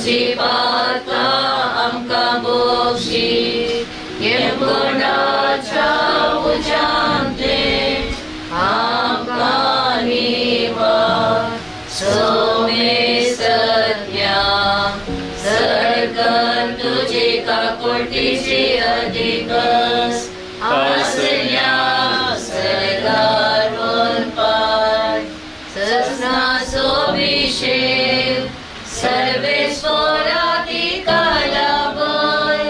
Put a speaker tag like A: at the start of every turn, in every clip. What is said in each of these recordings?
A: आमची पातकां आमकां बक्षी हेमकुंडाच्या उज्यांतले आमकां निवार सोमेसत्या सरकर तुजी काकुळटीची अधिकस आसल्या सरकार वरपार ससनाचो विशेव सर्वेस्पोराती कालाबय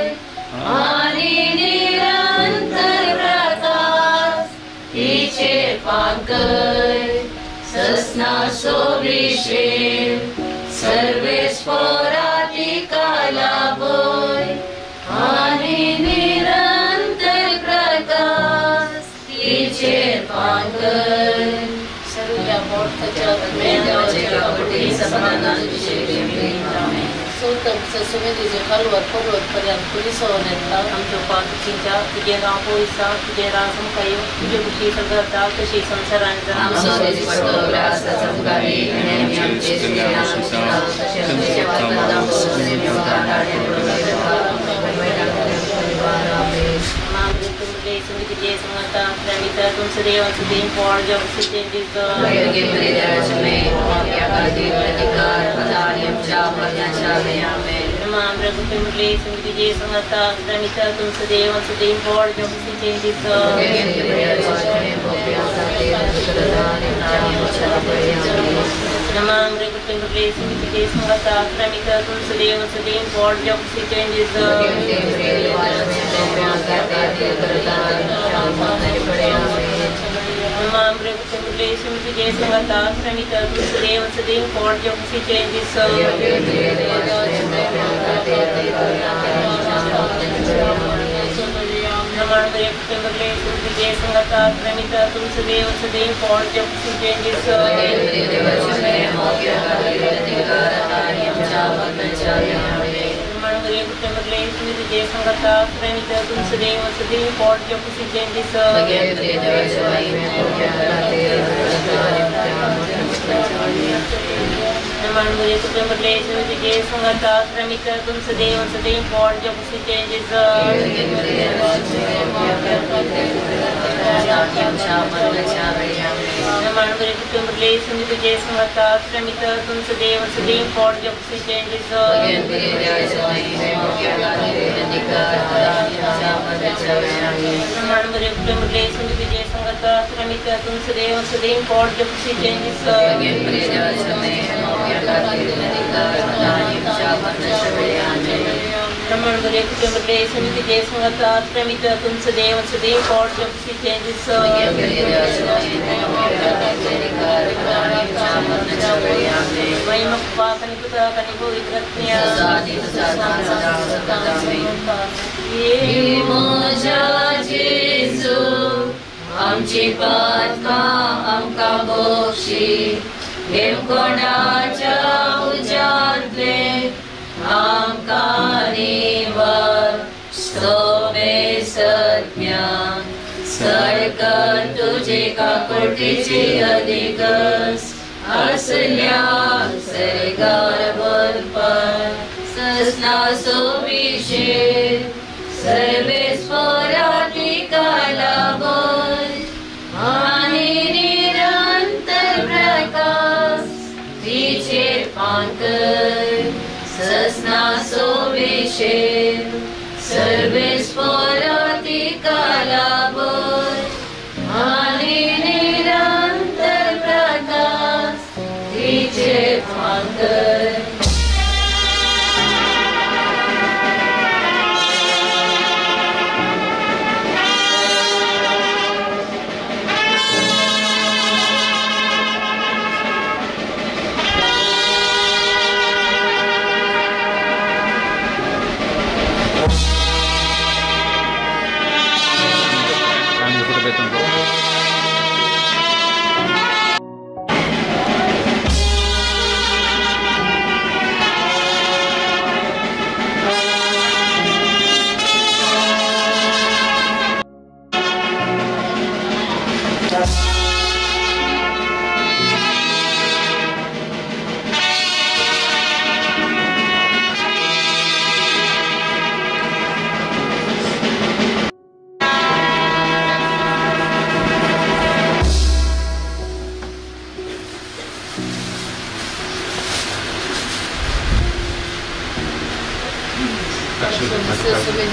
A: आनी निरंतर प्रकाश तिचे फांकय ससनाचो विशेव सर्वेस्पोराती कालाबय आनी निरंतर प्रकाश तिचे फांकय.
B: तुझे नाव पोयसा तुझे राज मुखायो तुजे खुशी जाता तशी संवसारांत
A: आमची पातकां आमकां बक्षी हेमकोणाच्या उज्यांतले आमकां निवार सोमेसत्या सरकर तुजे काकुळटीची अधिकस आसल्या सरकार वरपार ससनाचो विशेव सर्वेस्पोराती कालाबय आनी निरंतर प्रकाश तिचे फांकय ससनाचो विशेव सर्वेस्पोराती कालाबय आनी निरंतर प्रकाश तिचे फांकय.
C: Oh.
A: Thank you.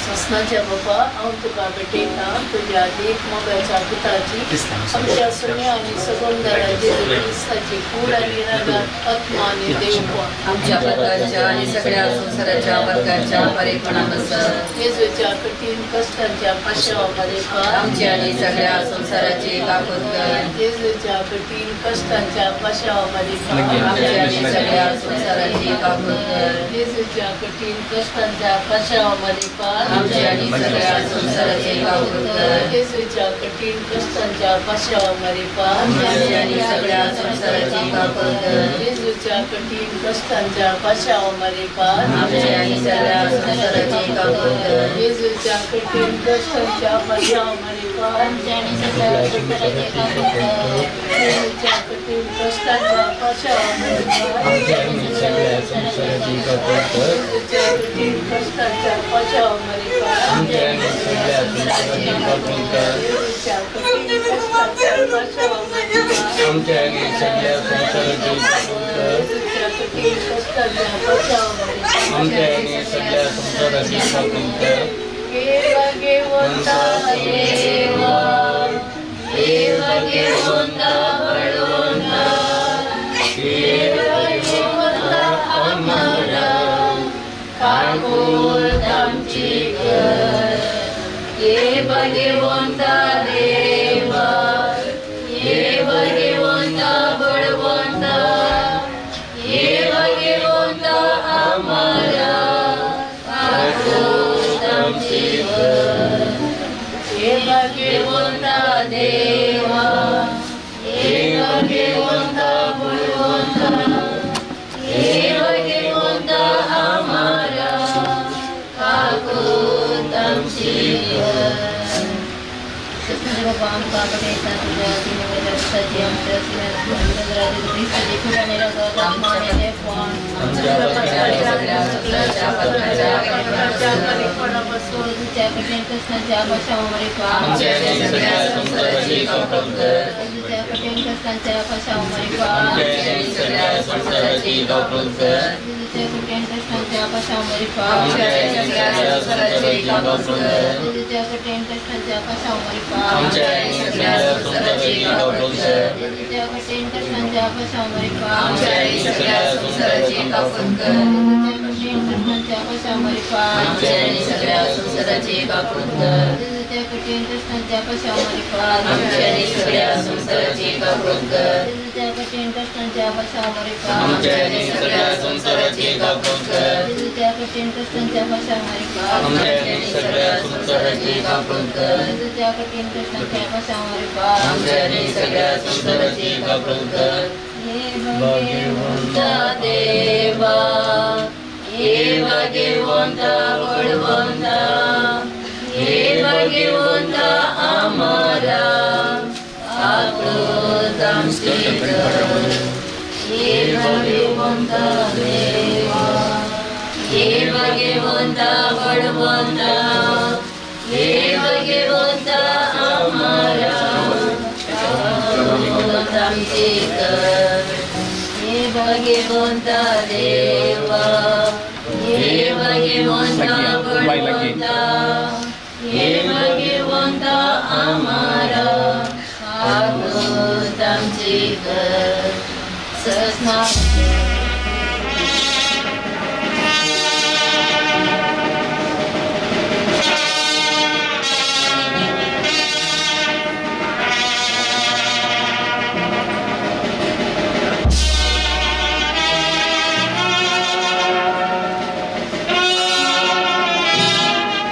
B: ससनाच्या बाबा हांव तुका भेटयता तुज्या देख मोगाच्या पुताची आमच्या सुण्या आनी सगुणदाराची क्रिस्ताची कूड आनी रगत आत्मा आनी देवपण
A: आमच्या पत्राच्या आणि सगळ्या संसाराच्या वर्गाच्या बरेपणा बसत
B: जेजूच्या कठीण कष्टांच्या पाशावामध्ये
A: आमच्या आणि सगळ्या संसाराची काकूत कर.
B: जेजूच्या कठीण कष्टांच्या पाशावामध्ये
A: आमच्या आणि सगळ्या संसाराची काकूत कर.
B: जेजूच्या कठीण कष्टांच्या पाशावामध्ये
A: आमच्या आणि सगळ्या संसाराची काकूत कर.
B: जेजूच्या कठीण कष्टांच्या पाशावामध्ये
A: आमच्या आणि सगळ्या संसाराची काकूत कर.
B: जेजूच्या कठीण कष्टांच्या पाशावामध्ये
A: आमच्या आणि सगळ्या संसाराची काकूत कर.
B: जेजूच्या कठीण कष्टांच्या पाशावामध्ये
C: आमच्या आणि सगळ्या संसाराची काकूत कर.
B: जेजूच्या कठीण कष्टांच्या पाशावामध्ये
D: आमच्या आणि सगळ्या संसाराची काकूत कर.
B: जेजूच्या कठीण कष्टांच्या पाशावामध्ये
D: आमच्या आणि सगळ्या संसाराची काकूत कर.
B: जेजूच्या कठीण कष्टांच्या पाशावामध्ये
D: आमच्या आणि सगळ्या संसाराची काकूत कर.
B: जेजूच्या कठीण कष्टांच्या पाशावामध्ये
D: आमच्या आणि सगळ्या संसाराची काकूत कर.
B: देव घेवंता देवा देव घेवंता बळवंता देव घेवंता अमरा काकूत आमची कर. देव घेवंता देवा देव घेवंता बळवंता देव घेवंता अमरा काकूत आमची कर. देव घेवंता देवा देव घेवंता बळवंता देव घेवंता अमरा काकूत आमची कर.
C: बाबा आमकां भेटयता तुज्या तिने रक्ताची आमच्या क्रिस्ताची कूड आनी रगत आत्मा आनी देवपण
D: आमच्या सगळ्या संसाराच्या पत्राच्या
C: जेजूच्या कठीण कष्टांच्या पाशावामध्ये
D: आमच्या आणि सगळ्या संसाराची काकूत कर.
C: जेजूच्या कठीण कष्टांच्या पाशावामध्ये
D: आमच्या आणि सगळ्या संसाराची काकूत कर.
C: जेजूच्या कठीण कष्टांच्या पाशावामध्ये
D: आमच्या आणि सगळ्या संसाराची काकूत कर.
C: जेजूच्या कठीण कष्टांच्या पाशावामध्ये
D: आमच्या आणि सगळ्या संसाराची काकूत कर.
C: जेजूच्या कठीण कष्टांच्या पाशावामध्ये
A: आमच्या आणि सगळ्या संसाराची काकूत कर.
C: कठीण कष्टांच्या पाशावामध्ये
A: आमच्या आणि सगळ्या संसाराची काकूत कर.
C: जेजूच्या कठीण कष्टांच्या पाशावामध्ये
A: आमच्या आणि सगळ्या संसाराची काकूत कर.
C: जेजूच्या कठीण कष्टांच्या पाशावामध्ये
D: आमच्या आणि सगळ्या संसाराची काकूत कर.
C: जेजूच्या कठीण कष्टांच्या पाशावामध्ये
D: आमच्या आणि सगळ्या संसाराची काकूत कर.
C: जेजूच्या कठीण कष्टांच्या पाशावामध्ये
D: आमच्या आणि सगळ्या संसाराची काकूत कर.
A: घेवंता देवा देव घेवंता बळवंता देव घेवंता अमरा काकूत आमची कर. देव घेवंता देवा देव घेवंता बळवंता देव घेवंता अमरा काकूत आमची कर. देव घेवंता देवा देव घेवंता बळवंता देव घेवंता अमरा काकूत आमची कर. ससना
D: Thank you.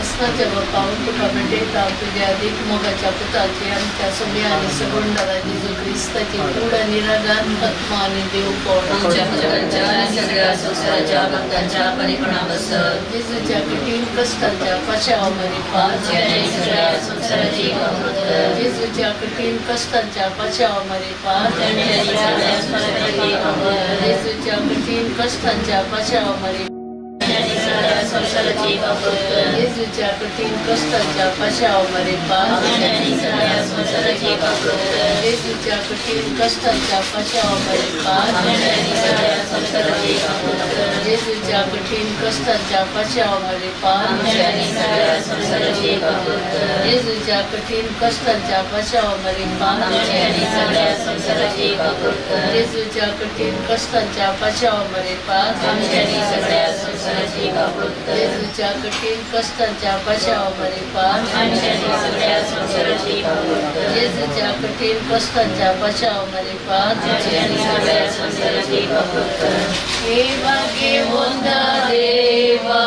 B: सस्नाच्या बाप्पा तुका भेटयता तुज्या अधिक मोगाच्या पुताची आमच्या सोम्या आनी सगुणदारा जेजू क्रिस्ताची कूड आनी रगात आत्मा आनी देवपण
A: आमच्या भक्तांच्या आणि सगळ्या संसाराच्या भक्तांच्या परिपणाबसत
B: जेजूच्या कठीण कष्टांच्या पाशावामरी
A: आमची आणि सगळ्या संसाराची कृपा कर.
B: जेजूच्या कठीण कष्टांच्या पाशावामरी
A: आमची आणि सगळ्या संसाराची कृपा कर.
B: जेजूच्या कठीण कष्टांच्या पाशावामरी
A: आमची आणि सगळ्या संसाराची कृपा कर.
B: जेजूच्या कठीण कष्टांच्या पाशावामरी
A: आमची आणि सगळ्या संसाराची कृपा कर.
B: जेजूच्या कठीण कष्टांच्या पाशावामरी
A: आमची आणि सगळ्या संसाराची कृपा कर.
B: जेजूच्या कठीण कष्टांच्या पाशावामरी
A: आमची आणि सगळ्या संसाराची कृपा कर.
B: जेजूच्या कठीण कष्टांच्या पाशावामरी
A: आमची आणि सगळ्या संसाराची कृपा कर.
B: जेजूच्या कठीण कष्टांच्या पाशावामरी
A: आमची आणि सगळ्या संसाराची कृपा कर.
B: जेजूच्या कठीण कष्टांच्या पाशावामरी
A: आमची आणि सगळ्या संसाराची कृपा कर.
B: जेजूच्या कठीण कष्टांच्या पाशावामरी
A: आमची आणि सगळ्या संसाराची कृपा कर.
B: हे भाग्यवंता देवा,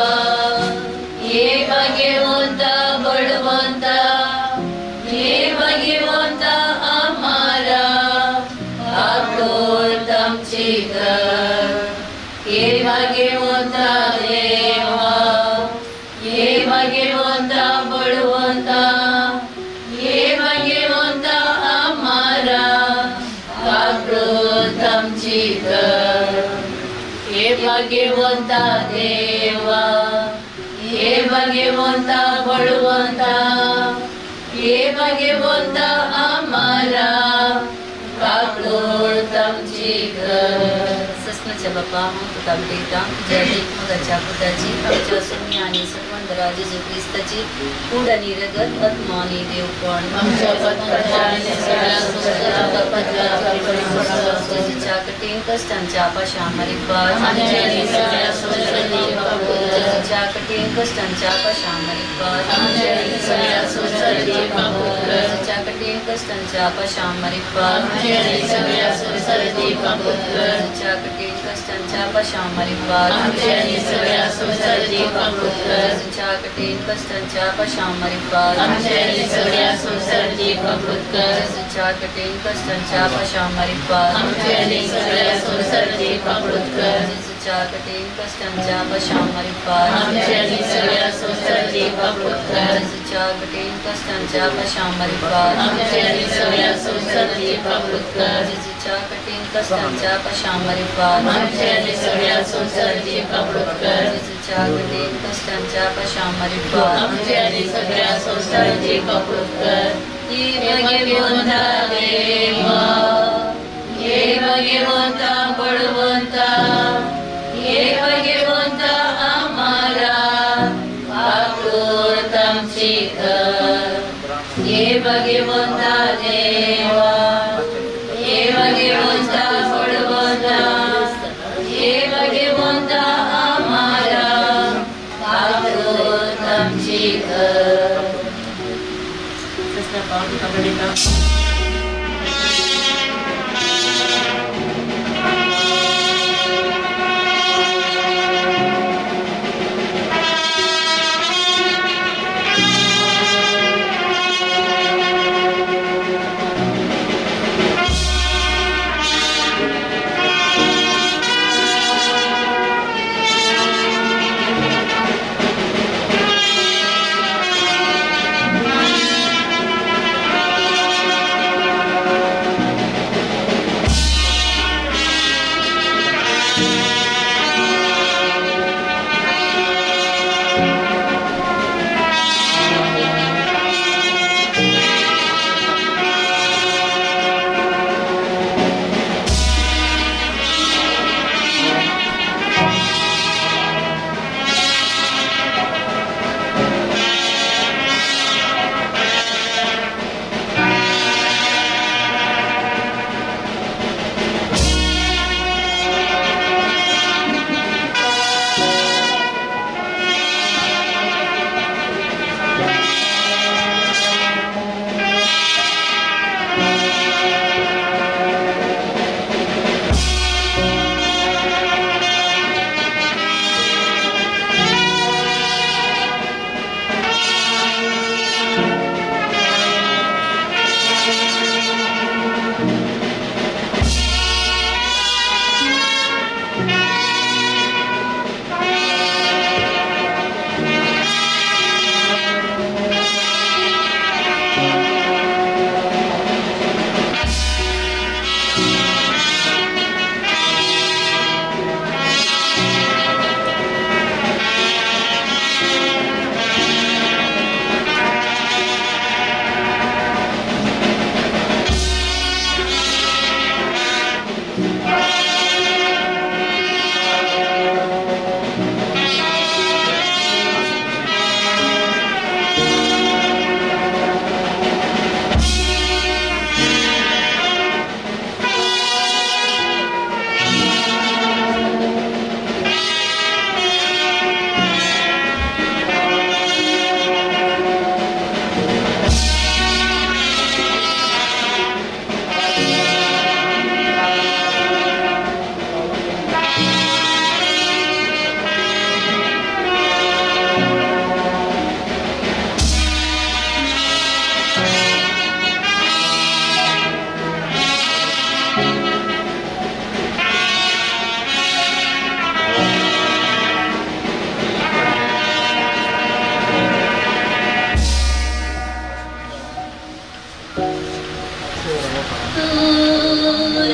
B: हे भाग्यवंता बळवंता, हे भाग्यवंता आम्हाला आकोट आमची कर. हे भाग्यवंता देवा, हे भाग्यवंता बळवंता, हे भाग्यवंता आम्हाला आकोट आमची कर. हे भाग्यवंता देवा, हे भाग्यवंता बळवंता, हे भाग्यवंता आम्हाला काकूट आमची कर.
A: सस्नाच्या बाप्पा तुका भेटयता तुज्या अधिक मोगाच्या पुताची आमच्या सोम्या आणि सगवंतरा जेजू क्रिस्ताची कूड आणि रगत आत्मा आणि देवपण
B: आमच्या भक्तांच्या आणि सगळ्या संसाराच्या भक्तांच्या परिपणाबसत
A: जेजूच्या कठीण कष्टांच्या पाशामारिफात
B: आमच्या आणि सगळ्या संसाराची कृपा कर.
A: जेजूच्या कठीण कष्टांच्या पाशामारिफात
B: आमच्या आणि सगळ्या संसाराची कृपा कर.
A: जेजूच्या कठीण कष्टांच्या पाशामारिफात
B: आमच्या आणि सगळ्या संसाराची कृपा कर.
A: जेजूच्या कठीण कष्टांच्या पाशामारिफात
B: आमच्या आणि सगळ्या संसाराची कृपा कर.
A: जेजूच्या कठीण कष्टांच्या पाशामारिफात
B: आमच्या आणि सगळ्या संसाराची कृपा कर.
A: जेजूच्या कठीण कष्टांच्या पाशामारिफात
B: आमच्या आणि सगळ्या संसाराची कृपा कर.
A: जेजूच्या कठीण कष्टांच्या पाशामारिफात
B: आमच्या आणि सगळ्या संसाराची कृपा कर.
A: जेजूच्या कठीण कष्टांच्या पाशामारिफात
B: आमच्या आणि सगळ्या संसाराची कृपा कर.
A: जेजूच्या कठीण कष्टांच्या पाशामारिफात
B: आमच्या आणि सगळ्या संसाराची कृपा कर.
A: जेजूच्या कठीण कष्टांच्या पाशामारिफात
B: आमच्या आणि सगळ्या संसाराची कृपा कर.
A: हे भाग्यवंता देवा, हे भाग्यवंता बळवंता, हे भाग्यवंता आम्हाला आकोट आमची कर. हे भाग्यवंता देवा, हे भाग्यवंता बळवंता, हे भाग्यवंता आम्हाला आकोट आमची कर.
B: Thank you.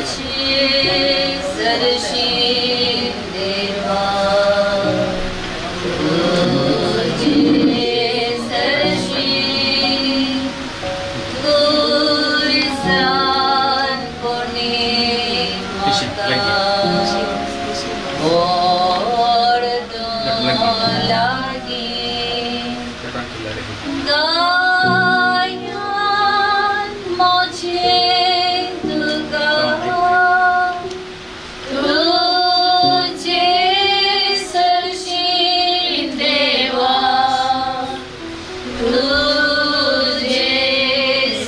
A: तुझे सरशी देवा तुझे सरशी दूरसान कोणी म्हाका ओड लागी गायन मोझे तुका तुझे सरशी देवा तुझे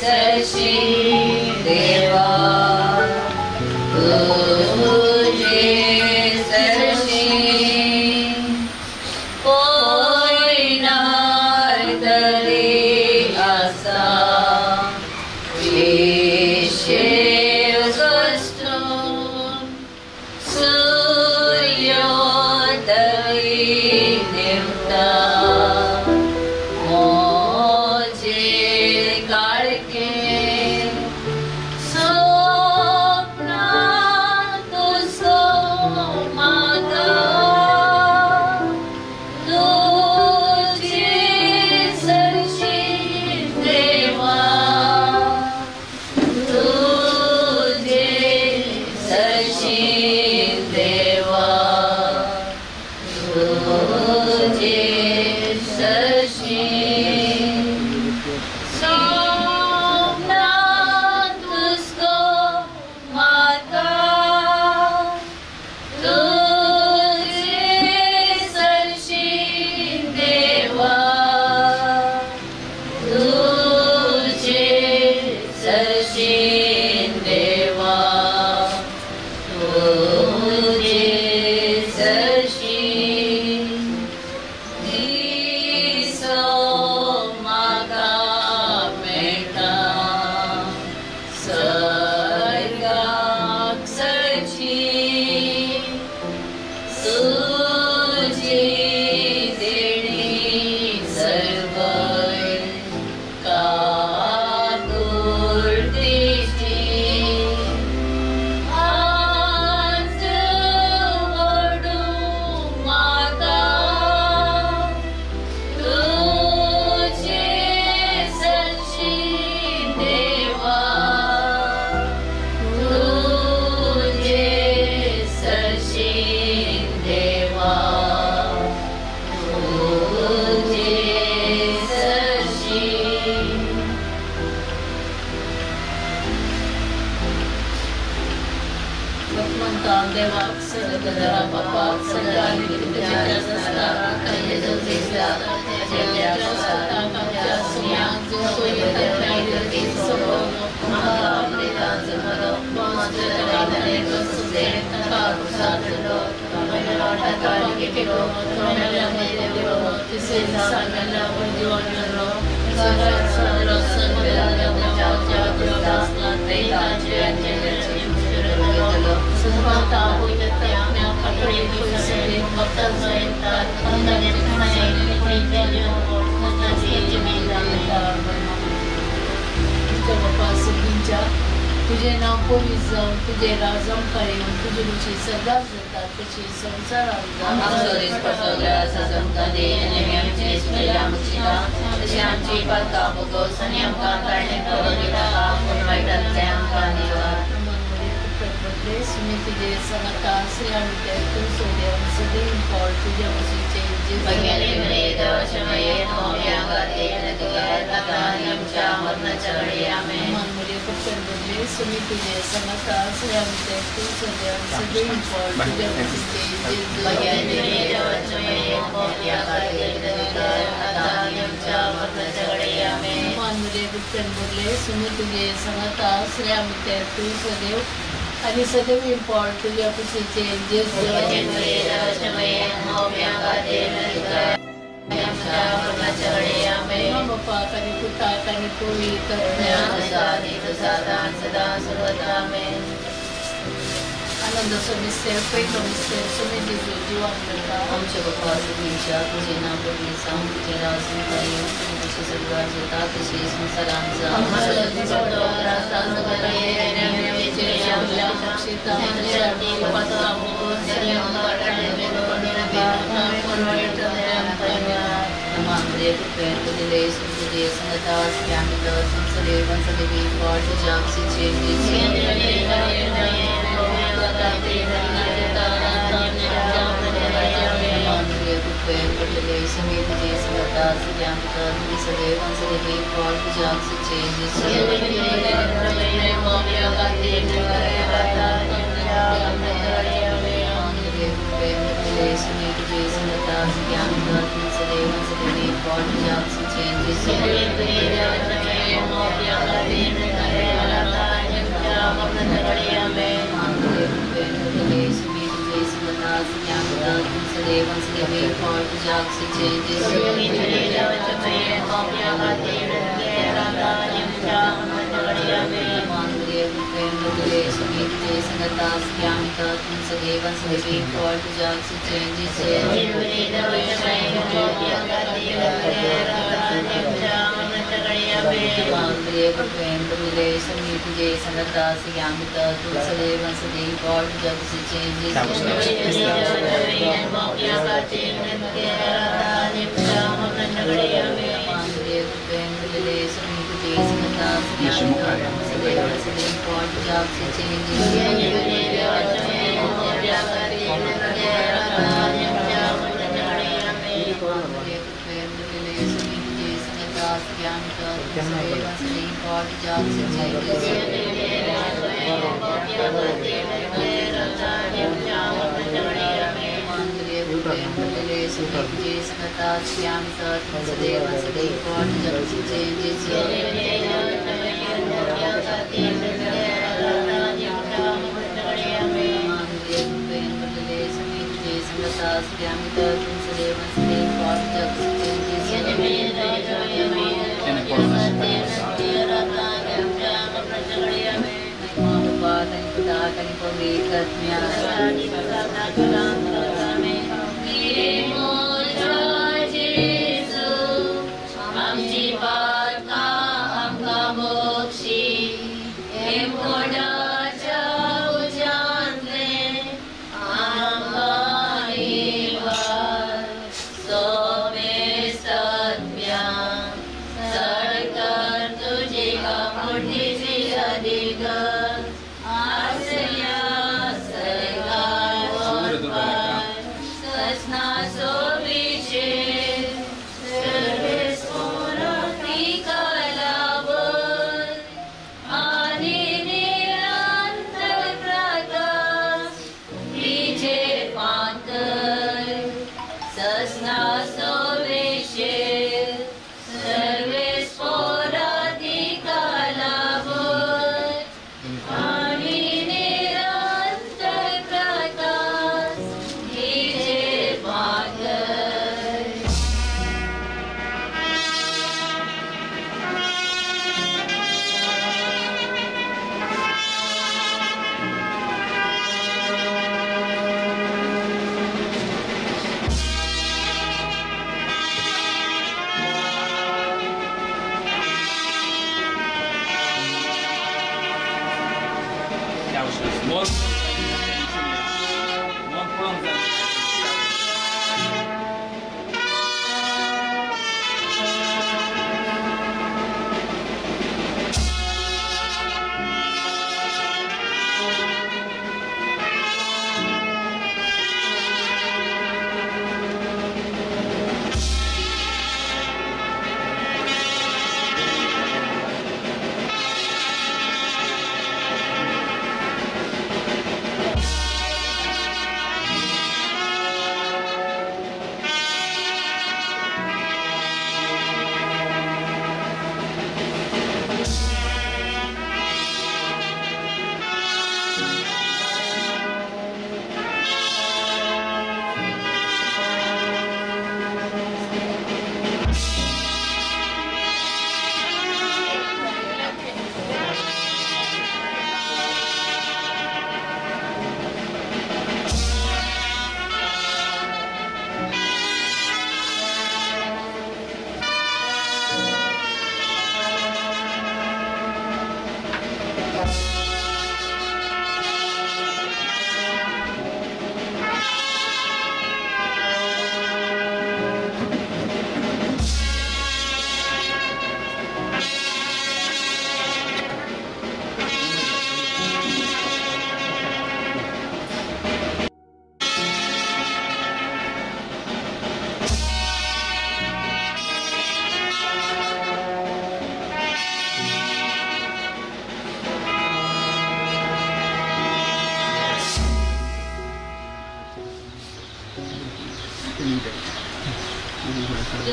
A: सरशी देवा तुझे सरशी कोयनार तरी आसा विशेव कश्टून सूर्योदय देवता मोजे काळखे स्वप्ना तुजो म्हाका तुझे सरशी देवा तुझे सरशी देवा तुझे सरशी स्वप्ना तुझको म्हाका तुझे सरशी देवा तुझे सरशी देवा तुझे सरशी दिसो म्हाका मेळटा सर्गाक सरची तुझी देणी सर्वय काकुळतीची हात ओडू म्हाका तुझे सरशी देवा तुझे सरशी देवा तुझे सरशी.
B: भगवंता देवाक सगळ्या बापाक सगळ्या तुझे नाव पवित्र जावं तुझे राज आमकां येवं तुजी रुची सदांच जाता तशी संवसारांत जावं.
A: आमचो दिसपट्टो ग्रास आज आमकां दी आनी आमी आमचे इश्टां मुक्षिता तशी आमची पातकां भोगोस आनी आमकां ताळणे करून दिनाका पूण वायटांतलें आमकां निवार.
B: सुमी तुझे सांगता आश्रयामिते तूं सोदे सदैव पावल तुज्या वशीचे
A: भगिनी मरे देवाच्या मायेन आमच्या खातीर तुका आनी आमच्या मरणाच्या घडये आमेन.
B: मानमुरे पक्कड बदले सुमी तुझे सांगता आश्रयामिते तूं सोदे सदैव पावल तुज्या वशीचे
A: भगिनी मरे देवाच्या मायेन आमच्या खातीर तुका आनी आमच्या मरणाच्या घडये आमेन.
B: मानमुरे पक्कड बदले सुमी तुझे सांगता आश्रयामिते तूं सदैव आणि सदैव पावल तुझ्या कुशीचे
A: भगिनी मरे देवाच्या मायेन आमच्या खातीर तुका आनी आमच्या मरणाच्या घडये आमेन.
B: बापाक आणि पुताक आणि पवित्र
A: तुझा आदी तुझा दान सदा सर्वदा आमेन.
B: आनंदाचो मिस्तेर पयलो मिस्तेर सुमी जेजू जिवान करता.
A: आमच्या बापा तुझ्या तुझे नाव पवित्र जावं तुझे राज आमकां येवं तुजी खुशी स्वर्गात जाता तशी संवसारांत जावं.
B: आमचो दिसपट्टो ग्रास आज आमकां दी आनी आमी आमच्या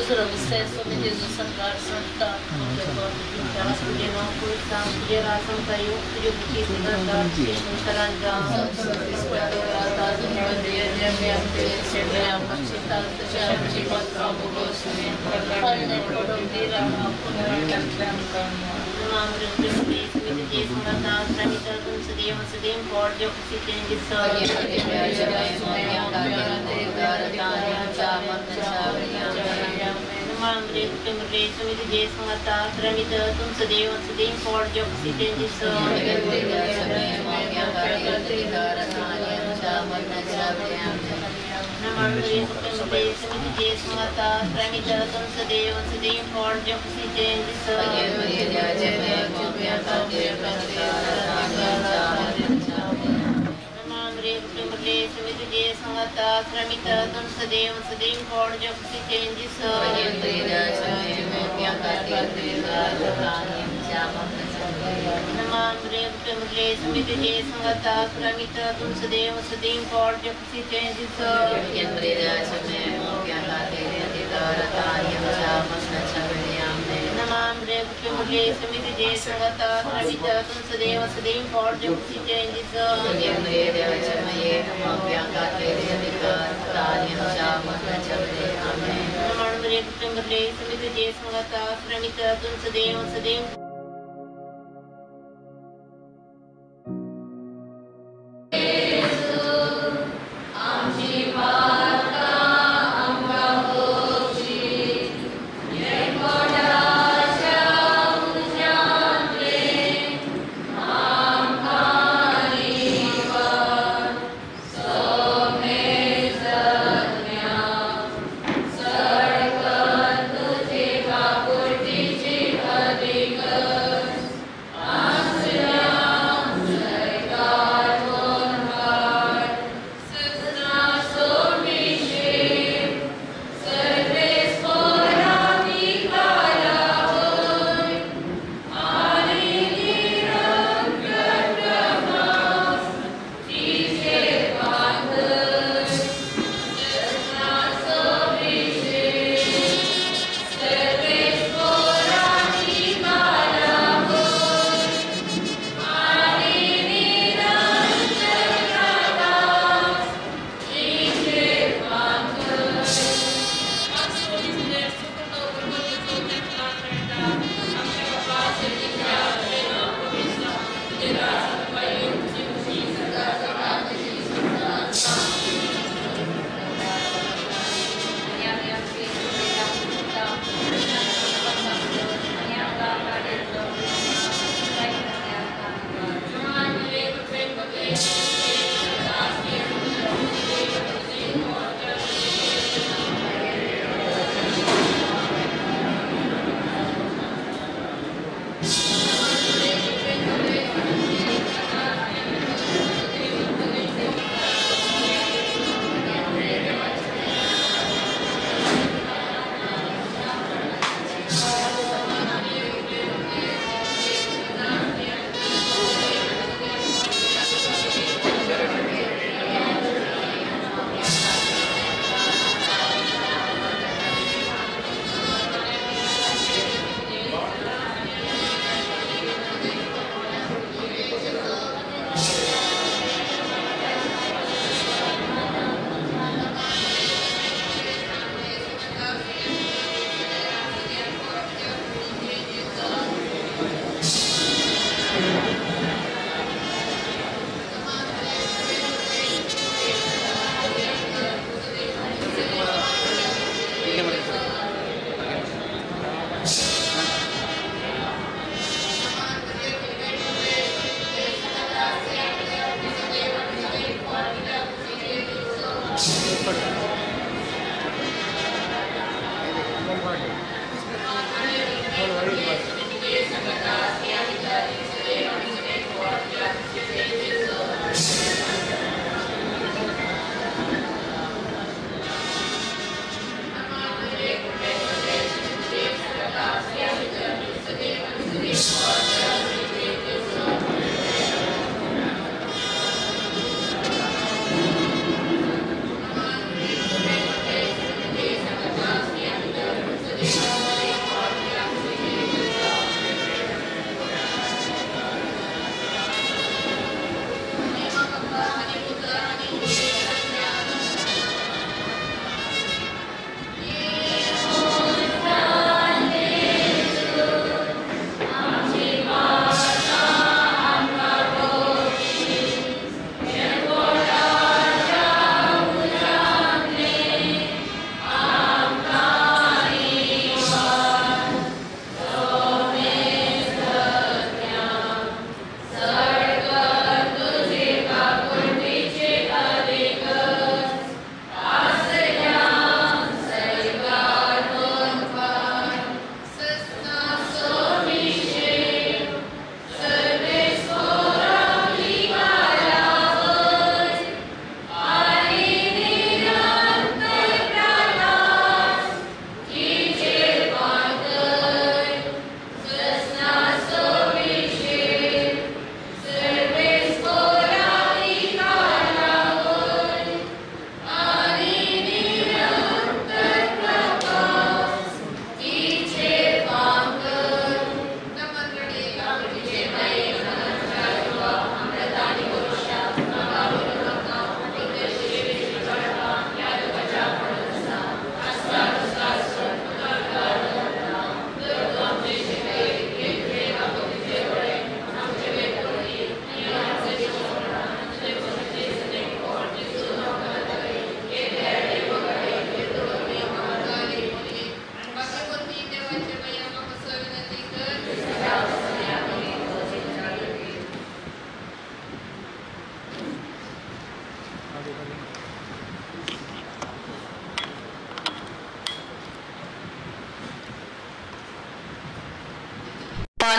B: दुसरो विस्तार स्वामी जेजू संकार संता तुझे नांव पवित्र जावं, तुजें राज आमकां येवं, तुजी खुशी संवसारांत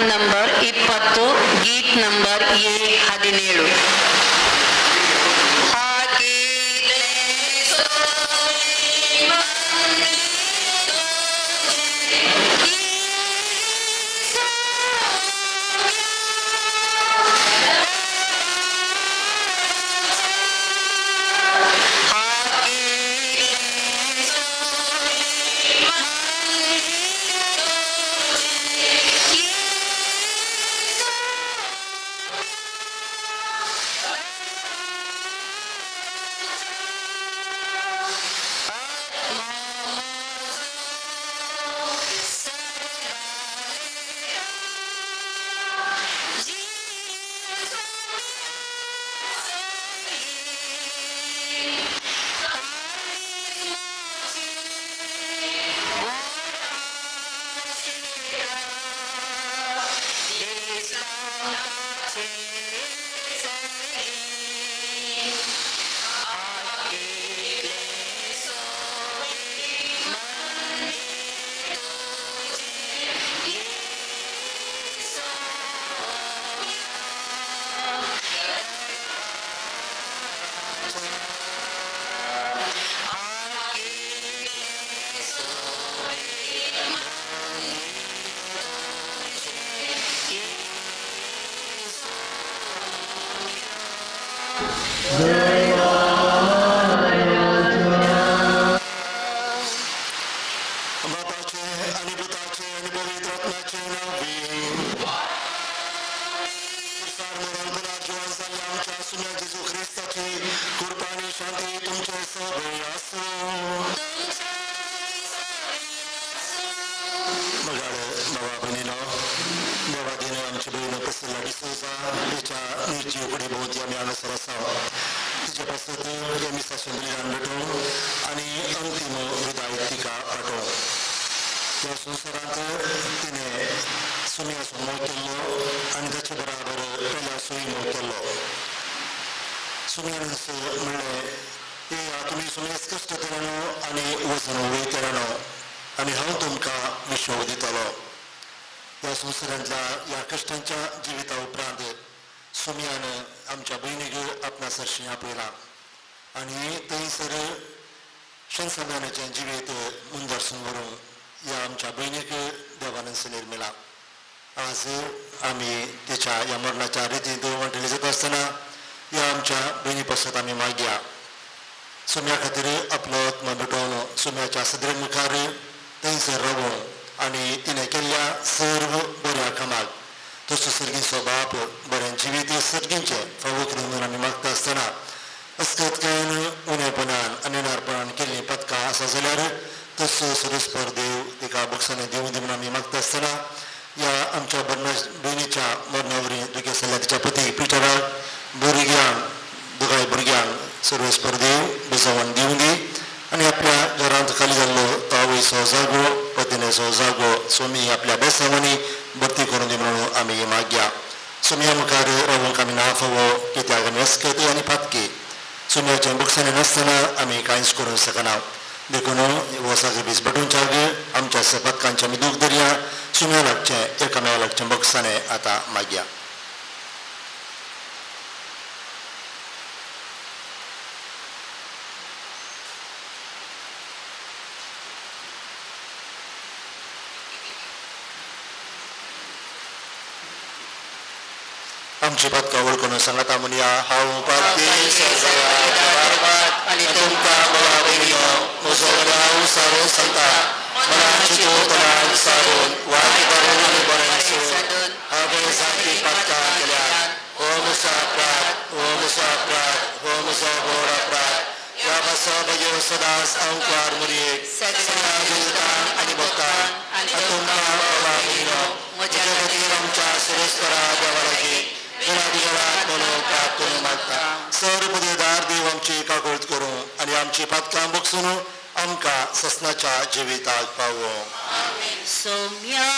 A: ನಂಬರ್ 20, ಗೀತ್ ನಂಬರ್ A17.
E: आमची पदकां वळखून सांगाता म्हणया, हांव पापी आनी तुमकां बाबा भयणीनो म्हजो हांव सारून सांगता, मला चिंतनान सारून वायट करून आनी बरें सोडून हांवें सारकी पातकां केल्या. हो म्हजो अपराध, हो म्हजो अपराध, हो म्हजो व्हड अपराध. ह्या पासत म्हजेर सदांच अंकार मुरयेक सगळ्या दुतांक आनी भक्तांक आनी तुमकां बाबा भयणीनो म्हज्या खातीर आमच्या सुरेश्वरा देवा लागीं सर पदेदार देव आमची काकळत करूं आनी आमची पातकां बगसून आमकां ससनाच्या जिविताक पावों.
A: सोम्या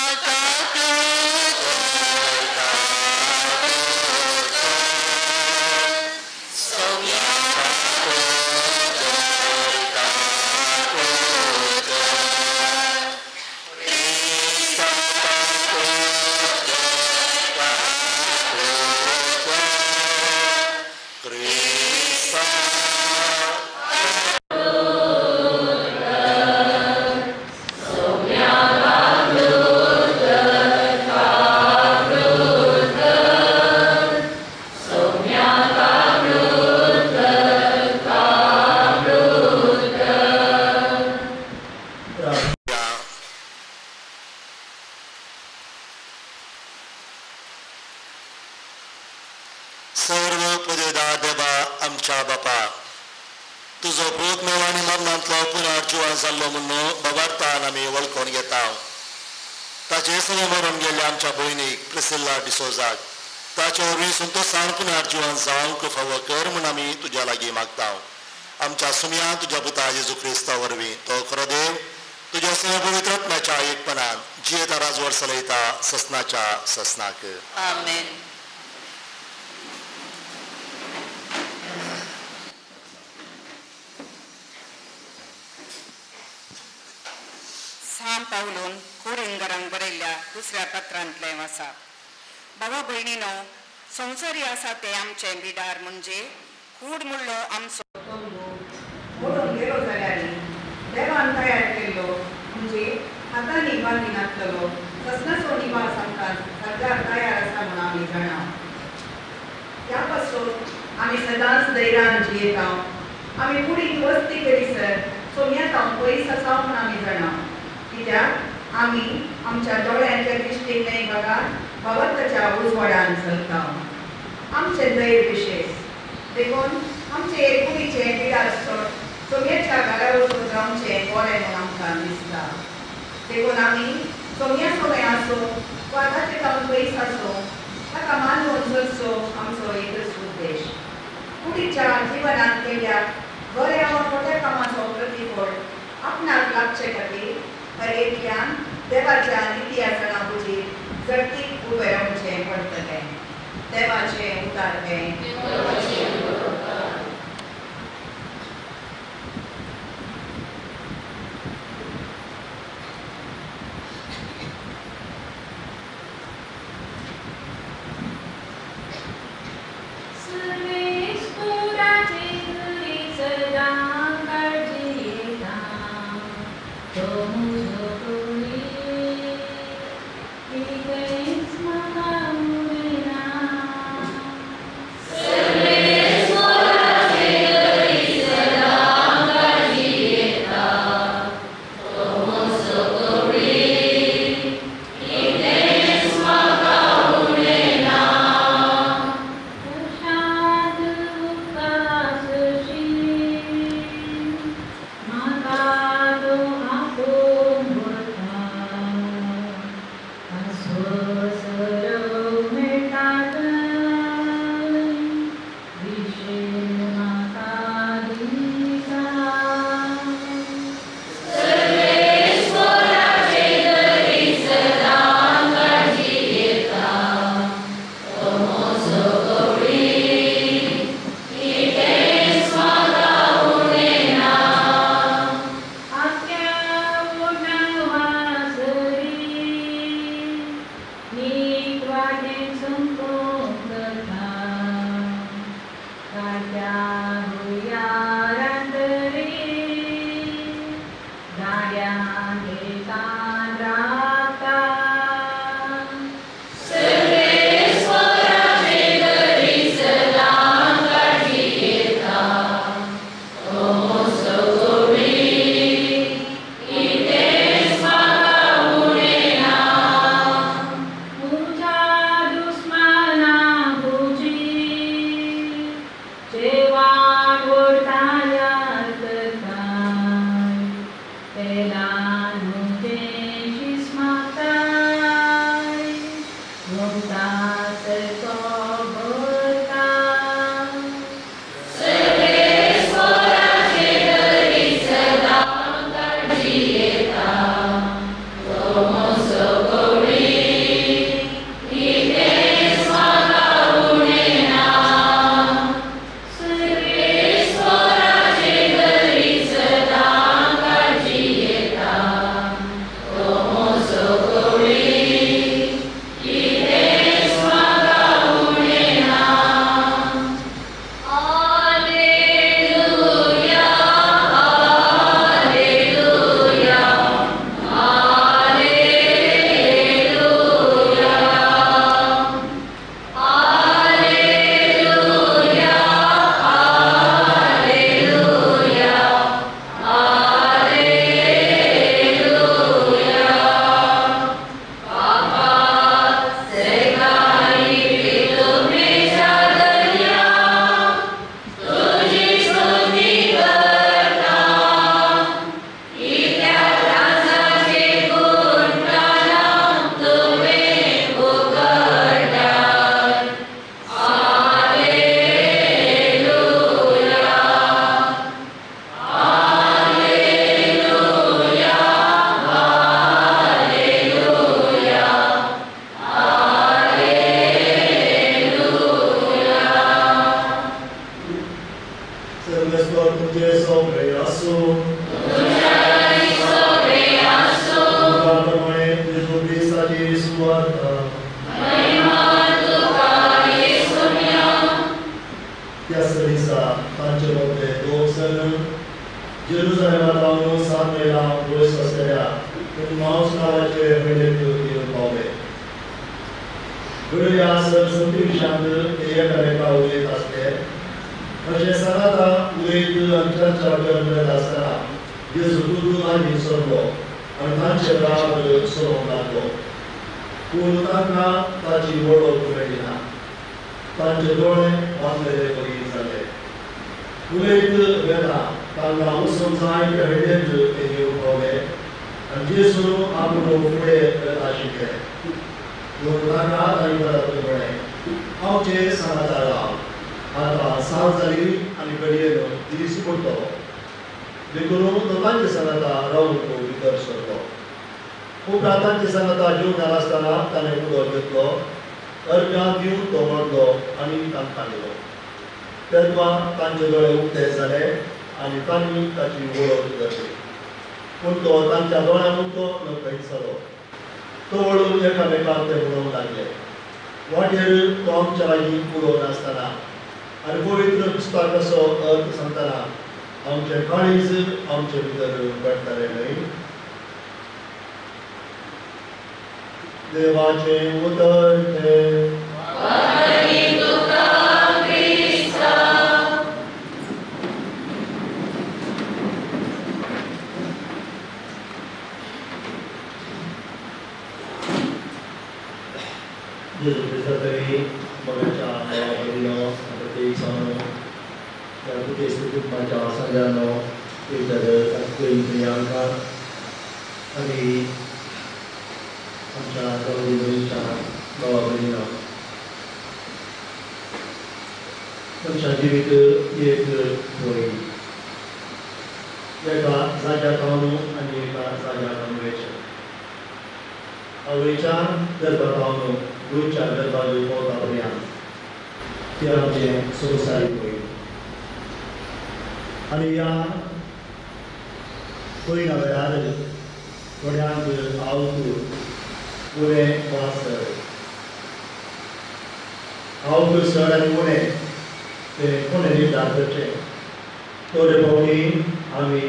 E: सर्व पुदेदा देवा आमच्या बापा, तुजो पूत मेव आनी मरणांतलो पुनर्जिवन जाल्लो म्हणून बाबार्थान आमी वळखून घेता. ताचे सगळें मरून गेल्ल्या आमच्या भयणीक प्रिसिल्ला डिसोजाक ताचे वरवीं संतोसान पुनर्जिवन जावंक फावो कर म्हूण आमी तुज्या लागीं मागता. आमच्या सुमया तुज्या पुता जेजू क्रिस्ता वरवीं तो खरो देव तुज्या सगळ्या पवित्र आत्म्याच्या एकपणान जियेता राजवट चलयता ससनाच्या ससनाक.
A: आमेन.
F: सांत पावलून कोरिंगरांक बरयल्ल्या दुसऱ्या पत्रांतलें आसा. बाबा भयणीनो, संवसारी आसा तें आमचें बिडार म्हणजे कूड म्हणलो आमचो
G: तंबू मोडून गेलो जाल्यार देवान तयार केल्लो म्हणजे हातांनी बांदिनासलेलो ससनाचो निवास आमकां सगळ्याक तयार आसा म्हूण आमी जाणा. ह्या पासून आमी सदांच धैर्यान जियेता. आमी कुडीक वस्ती करीसर सोम्यात हांव पयस आसा म्हूण आमी जाणा, कित्याक आमी आमच्या दोळ्यांच्या दिश्टीक न्हय बघा भगवंताच्या उजवाडान चलता. आमचें धैर्य विशेश देखून आमचे कुडीचें बिडार सोड सोम्याच्या घरा वचून रावचें बरें म्हूण आमकां दिसता. देखून आमी सोम्या सोमे आसो वा ताचे जावन पयस आसो ताका मानून चलचो आमचो एकच उद्देश. कुडीच्या जिवनांत केल्या बऱ्या वा खोट्या कामाचो प्रतिफळ आपणाक लागचे खातीर हर एकल्यान देवाच्या निती आसना हुजीर झडतीक उबें रावचें पडटलें. देवाचें उतार हें.
C: Sir.
H: तुमचे सगळे आसूं. प्रमाणे जेजू क्रिस्ताची सुवार्ता. त्याच दिसा तांचे मदले दोग जण जेरुजालेमा थावन 7 मैलां पयस आसलेल्या एम्माउस नांवाचे हळ्ळेंत येवन पावले. घडये सर संती विशांत ते एकामेका उलयत आसले. अशें सांगाता उलयत आनी चर्चा करत आसतना जेजू खुद लागीं सरलो आनी तांचे बराबर चलोवंक लागलो. पूण तांकां ताची वळख मेळ्ळी ना. तांचे दोळे बांदलेले वरी जाले. उलयत वेता तांकां वचूंक जाय त्या हळ्ळेंत ते येवन पावले आनी जेजू आपूण फुडें वेता आशिल्ले. पूण तांकां तांणी परत म्हळें, आमचे सांगाता राव, आतां सांज जाली आनी घडयेन दीस पडटलो. देखून तो तांचे सांगाता रावूंक भितर सरलो. उपरांत तांचे सांगाता जेवणार आसतना ताणें उदक घेतलो, अर्घां दिवन तो मोडलो आनी तांकां दिलो. तेन्ना तांचे दोळे उक्ते जाले आनी तांणी ताची वळख धरली. पूण तो तांच्या दोळ्यांक उक्तो नकळीत जालो. तो वळून एकामेकांक ते म्हणूंक लागले, वाटेर तो आमच्या लागीं उलोवन आसतना आनी पवित्र पुस्तकाचो अर्थ सांगतना आमचें काळीज आमचे भितर पेटतालें न्हय. देवाचें उतर तें. जेजू क्रिस्ता तरी मोगाच्या भावा भयणीनो, प्रत्येक त्या गुतेस्त कुटुंबाच्या सगळ्यांनो, पीटर प्रियांका आनी आमच्या गौरी भयणीच्या भावा भयणीनो, आमच्या जिवीत एक होय एका जाग्यार पावन आनी एका जाग्यार वयचें. आवयच्या गर्भात पावन गोंयच्या गर्भात पावता पर्यंत ते आमचें संवसारीक होय. आनी ह्या पयल्या वेळार थोड्यांक आवक उणें वा चड, आवक चड आनी उणें तें कोणें निर्धार करचें. थोडे फावटी आमी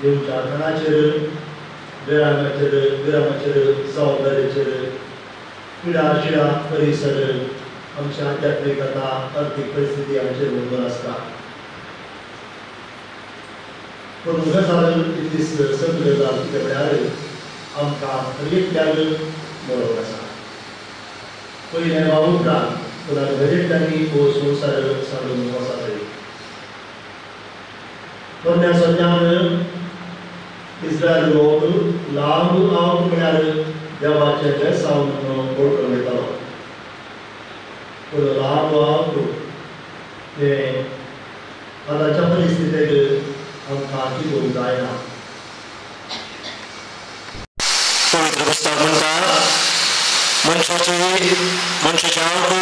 H: जेवच्या खाणाचेर, वेळांचेर, विरामाचेर, जबाबदारेचेर, पिडा शिडा परिसर, आमच्या आध्यात्मिकता, अर्थीक परिस्थिती हांचेर अवलंबून आसता. पूण गजाल इतलीच सत्य गजाल कितें म्हळ्यार आमकां हर एकल्याक मरण आसा. पयलें वा उपरांत पूण हर एकल्यांनी हो संवसार सांडून वचपाक जाय. पोरण्या सद्यान इस्रायल लोक लांब आवक म्हळ्यार देवाचें बेसांव म्हणून वळखून वयतालो. पूण लांब आवक तें आतांच्या परिस्थितीक आमकां चिंतूंक जायना.
E: पवित्र पुस्तक म्हणटा, मनशाचे आवक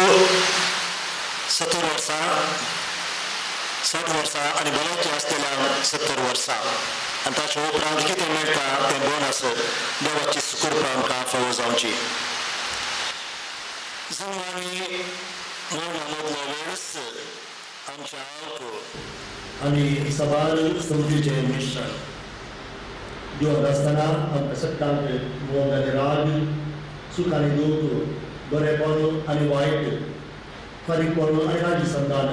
E: 70 वर्सां, 60 वर्सां आनी भलायकी आसलेल्या 70 वर्सां आनी ताच्या उपरांत कितें मेळटा तें बोनस देवाची कृपा आमकां फावो जावची. जल्म आनी मरणा मदलो वेळच आमच्या आवक
H: आनी साबार समजीचें मिश्रण दिवन आसतना आमकां सगळ्यांक मोग आनी राग, सूख आनी दूख, बरेपण आनी वायट, फारीकपण आनी राजी संतान,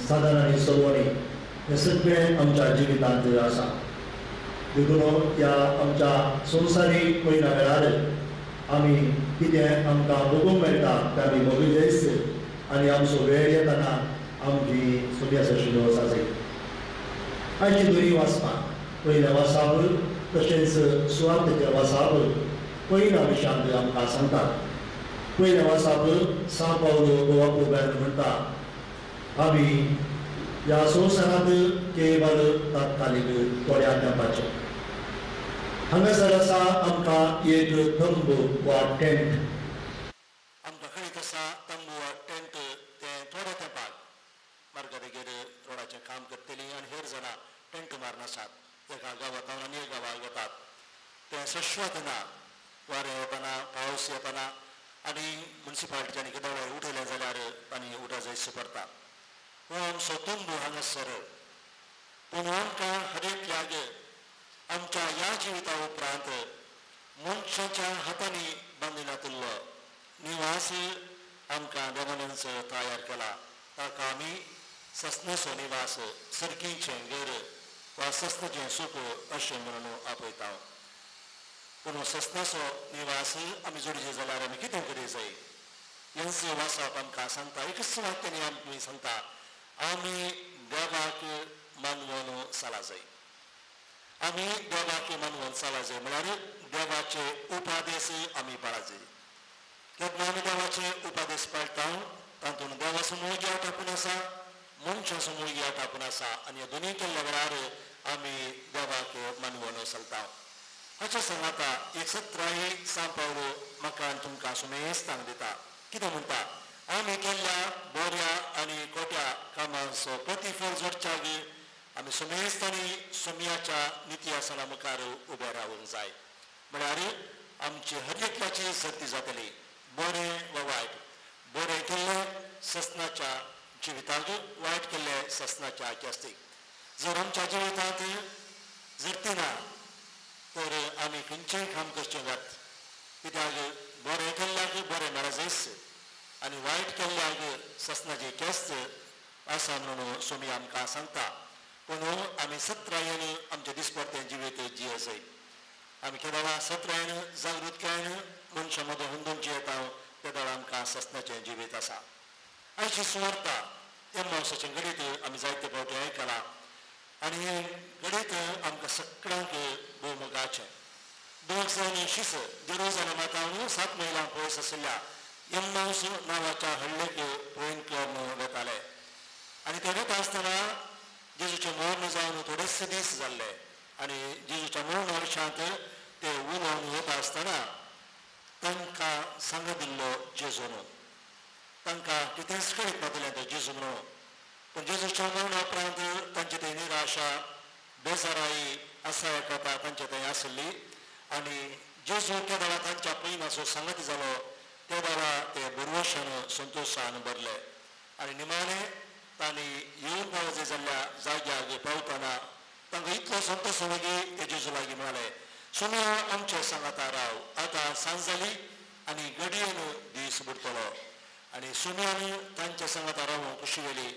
H: साधन आनी सलवणी हें सगळें आमच्या जिवितांत आसा. देखून ह्या आमच्या संवसारीक पयल्या वेळार आमी कितें आमकां भोगूंक मेळटा तें आमी भोगिल्लेच आनी आमचो वेळ येतना आमची सोबियास आशिल्लो आसा. आयची दोनी वाचपां, पयलें वासाप तशेंच सुवार्तेचें वासाप पयल्या विशयांत आमकां सांगता. पयलें वासाप सां पावलो गोवा प्रोग्राम म्हणटा, आमी ह्या संवसारांत केवल तात्कालीक थोड्या तेंपाचें. हांगासर आसा आमकां एक तंबू वा टेंट.
E: आमकां खंय आसा तंबू वा टेंट तें थोड्या तेंपाक मार्गादेगेर रोडाचें काम काम करतली आनी हेर जाणां टेंट मारून आसात. एका गांवांत आनी एक गांवाक वतात. तें शाश्वत ना. वारें येतना, पावस येतना आनी मुन्सिपालिटीच्यानी केदो उठयलें जाल्यार तांणी उठा जायचो पडटा. हो आमचो तंबू हांगासर. पूण आमकां हर एकल्याक आमच्या ह्या जिविता उपरांत मनशाच्या हातांनी बांदिनातिल्लो निवास आमकां देवानच तयार केला. ताका आमी सस्नाचो निवास, सर्गीचें घर वा सस्नाचें सूख अशें म्हणून आपयता. पूण सस्नाचो निवास आमी जोडचे जाल्यार आमी कितें करूंक जाय हेंच वाचप आमकां सांगता. एकच वाक्यान आमी सांगता, आमी देवाक मानवून चला जाय. आमी देवाक मानवून चला जाय म्हळ्यार देवाचे उपदेश आमी पाळा जाय. केन्ना आमी देवाचे उपदेश पाळटा तातूंत देवाचो मुळगी आटापून आसा, मनशाचो मुळगी आटापून आसा आनी ह्या दोनूय केल्ल्या वेळार आमी देवाक मानवून चलता. हाच्या सांगाता एक सत्राही सांव पावलो म्हाका आनी तुमकां सुमेस्तांक दिता. कितें म्हणटा? आमी केल्ल्या बऱ्या आनी खोट्या कामांचो प्रतिफळ जोडच्याक आमी सुमेस्तांनी सुम्याच्या निती आसना मुखार उबे रावूंक जाय. म्हळ्यार आमची हर एकल्याची सर्ती जातली, बरें वा वायट. बरें केल्लें सस्नाच्या जिविताक, वायट केल्लें सस्नाच्या आस्तीक. जर आमच्या जिवितांत जर ना तर आमी खंयचेंय काम करचें जात. कित्याक बरें केल्ल्याक बरें मेळजायच आनी वायट केल्ल्याक सस्नाची केस्त आसा म्हणून स्वामी आमकां सांगता. पूण आमी सत्रायेन आमचें दिसपडतें जिवीत जिये जाय. आमी केदळा सत्रायेन जागृतकायेन मनशां मदीं हुंदून जियेता तेदळा आमकां सस्नाचें जिवीत आसा. आयची सुवार्ता एम्मावसाचें घडीत आमी जायते फावटी आयकलां आनी हें घडीत आमकां सगळ्यांक भोवमोगाचें. दोग जाण शिस जेरुजलेमांत 7 मैलां पयस आशिल्ल्या एम्मावस नांवाच्या हळ्ळेक पळोवन करून वताले आनी ते वता आसतना जेजूचें मर्ण जावन थोडेच दीस जाल्ले आनी जेजूच्या मर्ण वर्षांत ते उलोवन वता आसतना तांकां सांग दिल्लो जेजून. तांकां कितेंच कळीत नासलें तें जेजू म्हणून. पूण जेजूच्या मरणा उपरांत तांचे थंय निराशा, बेजाराई, असहायकता तांचे थंय आशिल्ली आनी जेजू त्या वेळार तांच्या पयनाचो सांगत जालो त्या वेळार ते भरवशान संतोशान भरले आनी निमाणें तांणी येवन पावचे जाल्ल्या जाग्याक पावतना तांकां इतलो संतोश जालो की ते जेजू लागीं म्हळें, सुमया आमचे सांगाता राव, आतां सांज जाली आनी घडयेन दीस बुडटलो. आनी सुमयान तांच्या सांगाता रावूंक खुशी गेली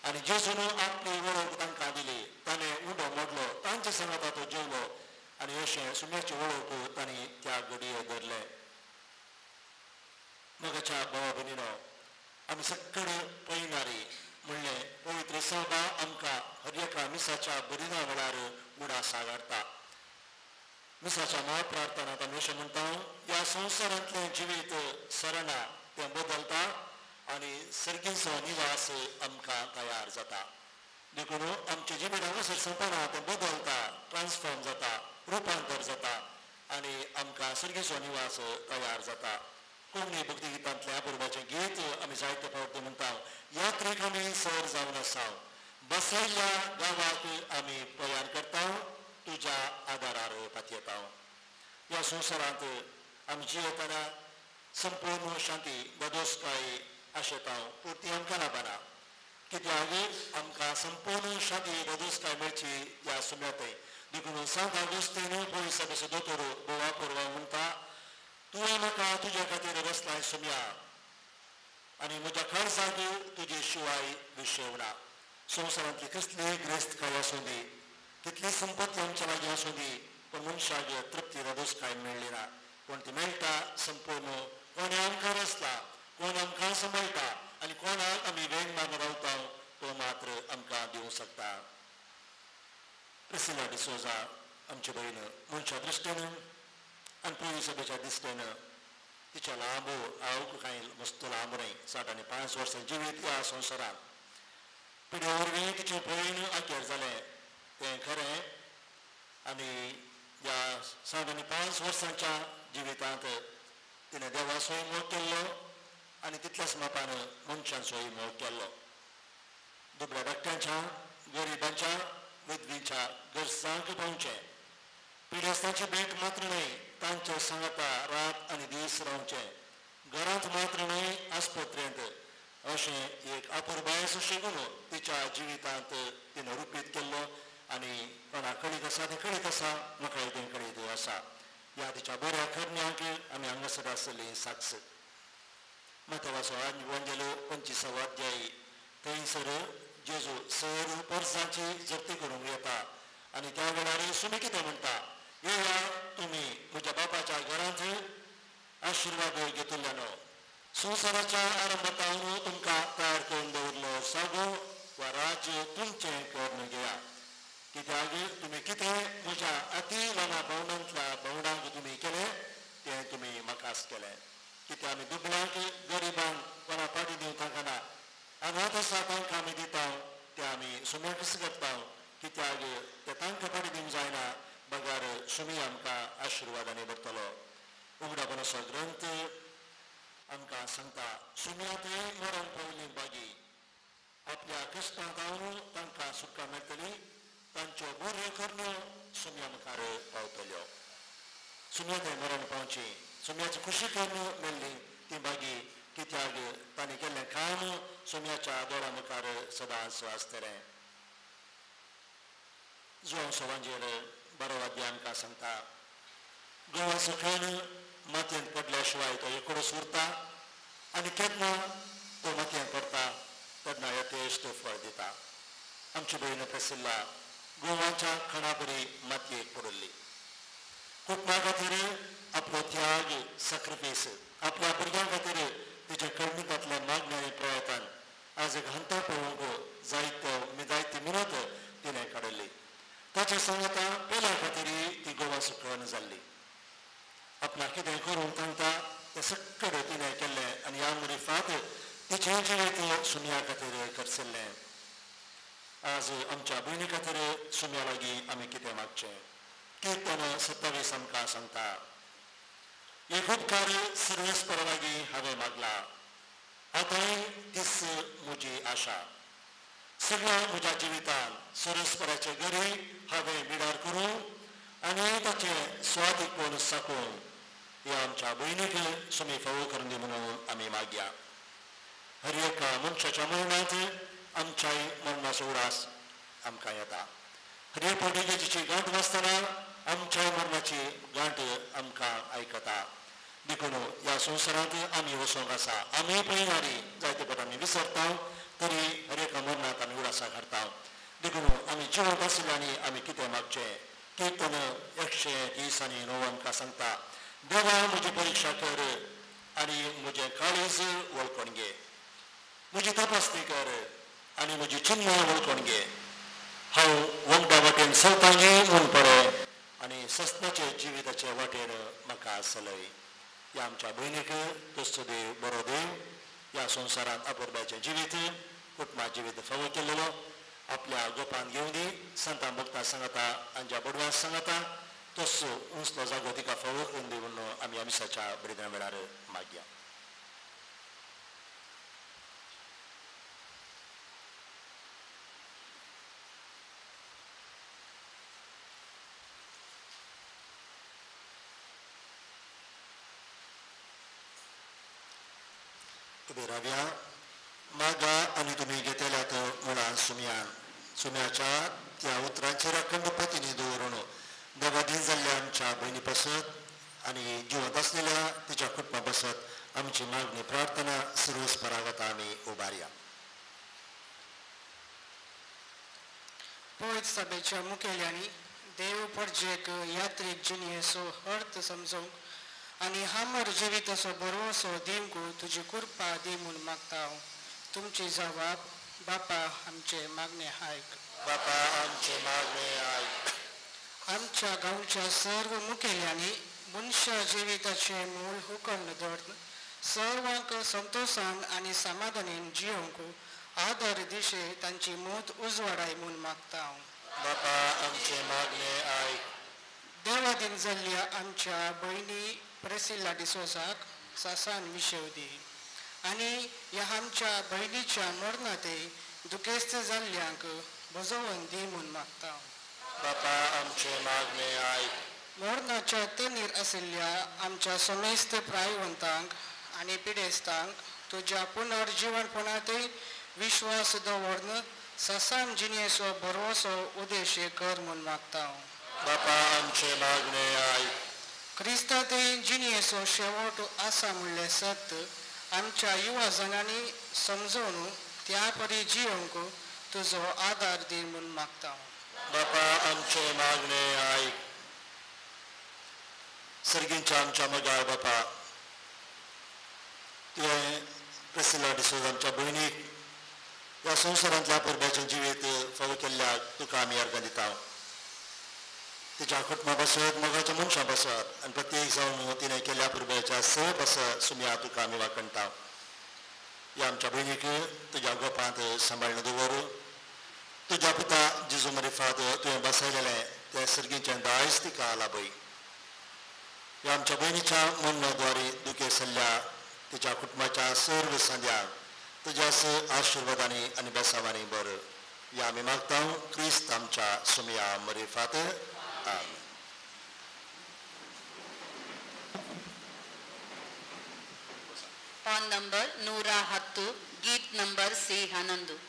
E: आनी जेजून आपली वळख तांकां दिली. ताणें उंडो मोडलो, तांच्या सांगाता तो जेवलो आनी अशें सुम्याची वळख तांणी त्या घडये धरलें. मोगाच्या भावा भयणीनो, आमी सगळे पळयणारी म्हणलें पवित्र सभा आमकां हर एका मिसाच्या बरिना वेळार उडास हाडटा. मिसाच्या महाप्रार्थनांत आमी अशें म्हणटा, ह्या संवसारांतलें जिवीत सरना तें बदलता आनी सर्गीचो निवास आमकां तयार जाता. देखून आमचें जिवीत हांगासर सोंपना, तें बदलता, ट्रान्सफॉर्म जाता, रुपांतर जाता आनी आमकां सर्गीचो निवास तयार जाता. कोंकणी भक्ती गितांतल्या अपुरबाचें गीत आमी जायते फावटी म्हणटा, यात्रेक आमी सर जावन आसा, बसयल्ल्या गांवाक आमी प्रयाण करता, तुज्या आदारार पातयेता. ह्या संवसारांत आमी जियेतना संपूर्ण शांती, धादोसकाय आशेता, पूण ती आमकां लाबना. कित्याक आमकां संपूर्ण शांती, धादोसकाय मेळची ह्या सुम्यातय. देखून सांत आगुस्तीन पयस दोतोर गोवा पुरवा म्हणटा, तुवें म्हाका तुज्या खातीर रचलाय सुम्या आनी म्हज्या काळजाक तुजे शिवाय विशेवना. संवसारांतली कसलीय ग्रेस्तकाय आसूं दी, कितली संपत्ती आमच्या लागीं आसूं दी, पूण मनशाक तृप्ती, धादोसकाय मेळ्ळी ना. पूण ती मेळटा संपूर्ण कोणें आमकां रचला, कोण आमकां सांबाळटा आनी कोणाक आमी वेंग मारून रावता तो मात्र आमकां दिवंक शकता. प्रिसिला डिसोजा आमचे भयण मनशा दृश्टीन आनी पयली सभेच्या दिश्टीन तिच्या लांब आवक कांय मस्त लांब न्हय, 60 आनी 5 वर्सां जिवीत ह्या संवसारांत. पिड्या वरवीं तिचें भयण अखेर जालें तें खरें आनी ह्या 60 आनी 5 वर्सांच्या जिवितांत तिणें देवाचोय मोग केल्लो आनी तितल्याच मापान मनशांचोय मोग केल्लो. दुबळ्या धाकट्यांच्या गरिबांच्या विधवींच्या गरजांक पावचें, पिडेस्तांची भेट मात्र न्हय तांचे सांगाता रात आनी दीस रावचें, घरांत मात्र न्हय आस्पत्रेंत अशें एक अपुरबायेचो शेगून तिच्या जिवितांत तिणें रुपीत केल्लो आनी कोणा कळीत आसा तें कळीत आसा, म्हाका तें कळीत आसा. ह्या तिच्या बऱ्या करण्यांक आमी हांगासर आसली साक्ष. माथेवाचो वंजेलो 25वो अध्याय थंयसर जेजू सर्व परसांची जप्ती करूंक येता आनी त्या वेळार सुमी कितें म्हणटा, येया तुमी म्हज्या बापाच्या घरांत आशिर्वाद घेतिल्ल्यानो, संवसाराच्या आरंभातावन तुमकां तयार करून दवरलो सागो वा राज्य तुमचें करून घेया. कित्याक तुमी कितें म्हज्या अती ल्हान भावणांतल्या भावणांक तुमी केलें तें तुमी म्हाकाच केलें. कित्याक आमी दुबळ्यांक गरिबांक कोणा फाटी दिवंक तांकां अनाथ आसा तांकां आमी दिता तें आमी सुम्याकच करता, कित्याक तें तांकां फाटी दिवंक जायना बगर सुमी आमकां आशिर्वादांनी भरतलो. उगडापणाचो ग्रंथ आमकां सांगता सुम्या थंय मरण पावली बागी आपल्या कश्टांत जावन तांकां सुटका मेळटली, तांच्यो बऱ्यो करण्यो सुम्या मुखार पावतल्यो. सुम्या थंय मरण पावची, सुम्याची खुशी करण्यो मेळ्ळी ती बागी, कित्याक तांणी केल्लें काम सुम्याच्या दोळ्या मुखार सदांच आसतलें. जुवांव सवांजेर बरो अध्याय आमकां सांगता गोवा सकयल मातयेंत पडल्या शिवाय तो एकडोच उरता आनी केन्ना तो मातयेंत पडटा तेन्ना यथेश्ट फळ दिता. आमची भयण प्रसिल्ला गोवाच्या खणापरी मातयेक पडिल्ली. कुटुंबा खातीर आपलो त्याग सॅक्रिफायस, आपल्या भुरग्यां खातीर तिच्या करणिकांतल्या मागण्या आनी प्रयत्न आज एक हंता पळोवंक जायते जायती मिनत तिणें काडिल्ली. ताच्या सांगाता पेल्या खातीर ती गोवा सुकण जाल्ली. आपणाक कितें करूंक तांकां तें सगळें तिणें केल्लें आनी ह्या मुरिफात तिचें जिवीत सुम्या खातीर खर्चिल्लें. आज आमच्या भयणी खातीर सुम्या लागीं आमी कितें मागचें? कीर्तन 27 आमकां सांगता, एक उपकार सर्वेस्परा लागीं हांवें मागला, आतांय तीच म्हजी आशा. सगळ्या म्हज्या जिवितान सर्वेस्पराचे घरी हांवें बिडार करून आनी ताचें स्वादीकपण साकून ह्या आमच्या भयणीक सुमी फावो करून दी म्हणून आमी मागया. हर एका मनशाच्या मरणांत आमच्याय मरणाचो उडास आमकां येता. हर एक फावटी जेजूची गांठ वाचतना आमच्याय मरणाची गांठ आमकां आयकता. देखून ह्या संवसारांत आमी वचोंक आसा, आमी पळयनारी जायते फावट आमी विसरता तरी हर एका मरणांत आमी उडासाक हाडटा. देखून आमी जिवंत आशिल्ल्यांनी आमी कितें मागचें? कीर्तन 130 आनी 9 आमकां सांगता, देवा म्हजी परिक्षा कर आनी म्हजें काळीज वळखून घे, म्हजी तपासणी कर आनी म्हजी चिन्ह वळखून घे. हांव वखदा वाटेन चलतां म्हूण पळय आनी सस्नाचे जिविताचे वाटेन म्हाका चलय. ह्या आमच्या भयणीक तसो देव बरो देव ह्या संवसारांत अपुरबायचें जिवीत कुटुंबा जिवीत फावो केल्लो आपल्या गोपान घेवन दी. संतां भक्तां सांगता आनी ज्या बडव्यां सांगता तसो उंचलो जागो तिका फावो करून दी म्हणून आमी मिसाच्या बलिदाना वेळार मागया. उबे रावया, मागा आनी तुमी घेतल्यात मुळां सुम्यान सुम्याच्या त्या उतरांचेर अखंड पतीनी दवरून देवाधीन जाल्ल्या आमच्या भयणी पासत आनी जिवंत आसलेल्या तिच्या कुटुंबा पासत आमची मागणी प्रार्थना सर्वस्परागत आमी उबारया.
I: पवित्र सभेच्या मुखेल्यांनी देव परजेक यात्रीक जिणेचो अर्थ समजूंक आनी हमर जिविताचो भरवंसो दिवंक तुजी कृपा दी म्हूण मागता. तुमची जवाब बापा आमचे मागणे आयक.
E: बापा आमचे मागणे आयक.
I: आमच्या गांवच्या सर्व मुखेल्यांनी मनशा जिविताचें मूळ हुकूम धरून सर्वांक संतोशान आनी समाधानेन जियोंक आदर दिशे तांची मत उजवाडाय म्हूण मागता.
E: बापा आमचे मागणे आयक.
I: देवादीन जाल्ल्या आमच्या भयणी प्रेसिल्ला डिसोजाक सासान विशेव दी आनी ह्या आमच्या भयणीच्या मरणाते दुखेस्त जाल्ल्यांक भजोवन दी म्हूण मागता.
E: बापा आमचे मागणे आयक.
I: मरणाच्या तणीर आशिल्ल्या आमच्या समेस्त प्रायवंतांक आनी पिडेस्तांक तुज्या पुनर्जिवनपणांतय विश्वास दवरून ससान जिणेचो भरवसो उद्देश कर म्हूण मागता.
E: बापा आमचे मागणे आयक.
I: क्रिस्तांतय जिणेचो शेवट आसा म्हणलें सत आमच्या युवा जणांनी समजून त्या परी जियोंक तुजो आदार दी म्हूण मागता.
E: बापा आमचे मागणे आयक. सर्गींच्या आमच्या मोगाळ बापा, तुवें प्रिसिला डिसोजा आमच्या भयणीक ह्या संवसारांतल्या परब्याचें जिवीत फावो केल्ल्याक तुका आमी अर्गां दिता. तिच्या कुटुंबा पासत, मोगाच्या मनशां पासत आनी प्रत्येक जावन तिणें केल्ल्या परब्याच्या सेवे पासत सुमया तुका आमी वाखणटा. ह्या आमच्या भयणीक तुज्या गोपांत सांबाळून दवर. तुज्या पुता जेजू मरिफात तुवें बसयलेलें तें सर्गीचें दायज तिका लाभय. ह्या आमच्या भयणीच्या मरणाद्वारे दुखेसल्ल्या तिच्या कुटुंबाच्या सर्व संद्यांक तुज्या आशिर्वादांनी आनी बेसावांनी बरं. ह्या आमी मागता क्रिस्त आमच्या सुमया मरिफात. आमेन.
A: पान नंबर 110, गीत नंबर सी 11.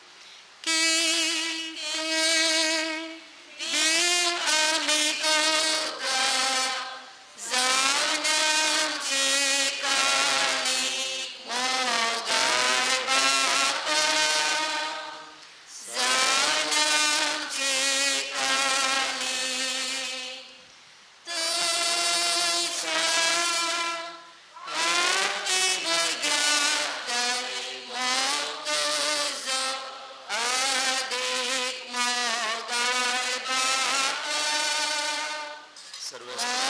E: Service.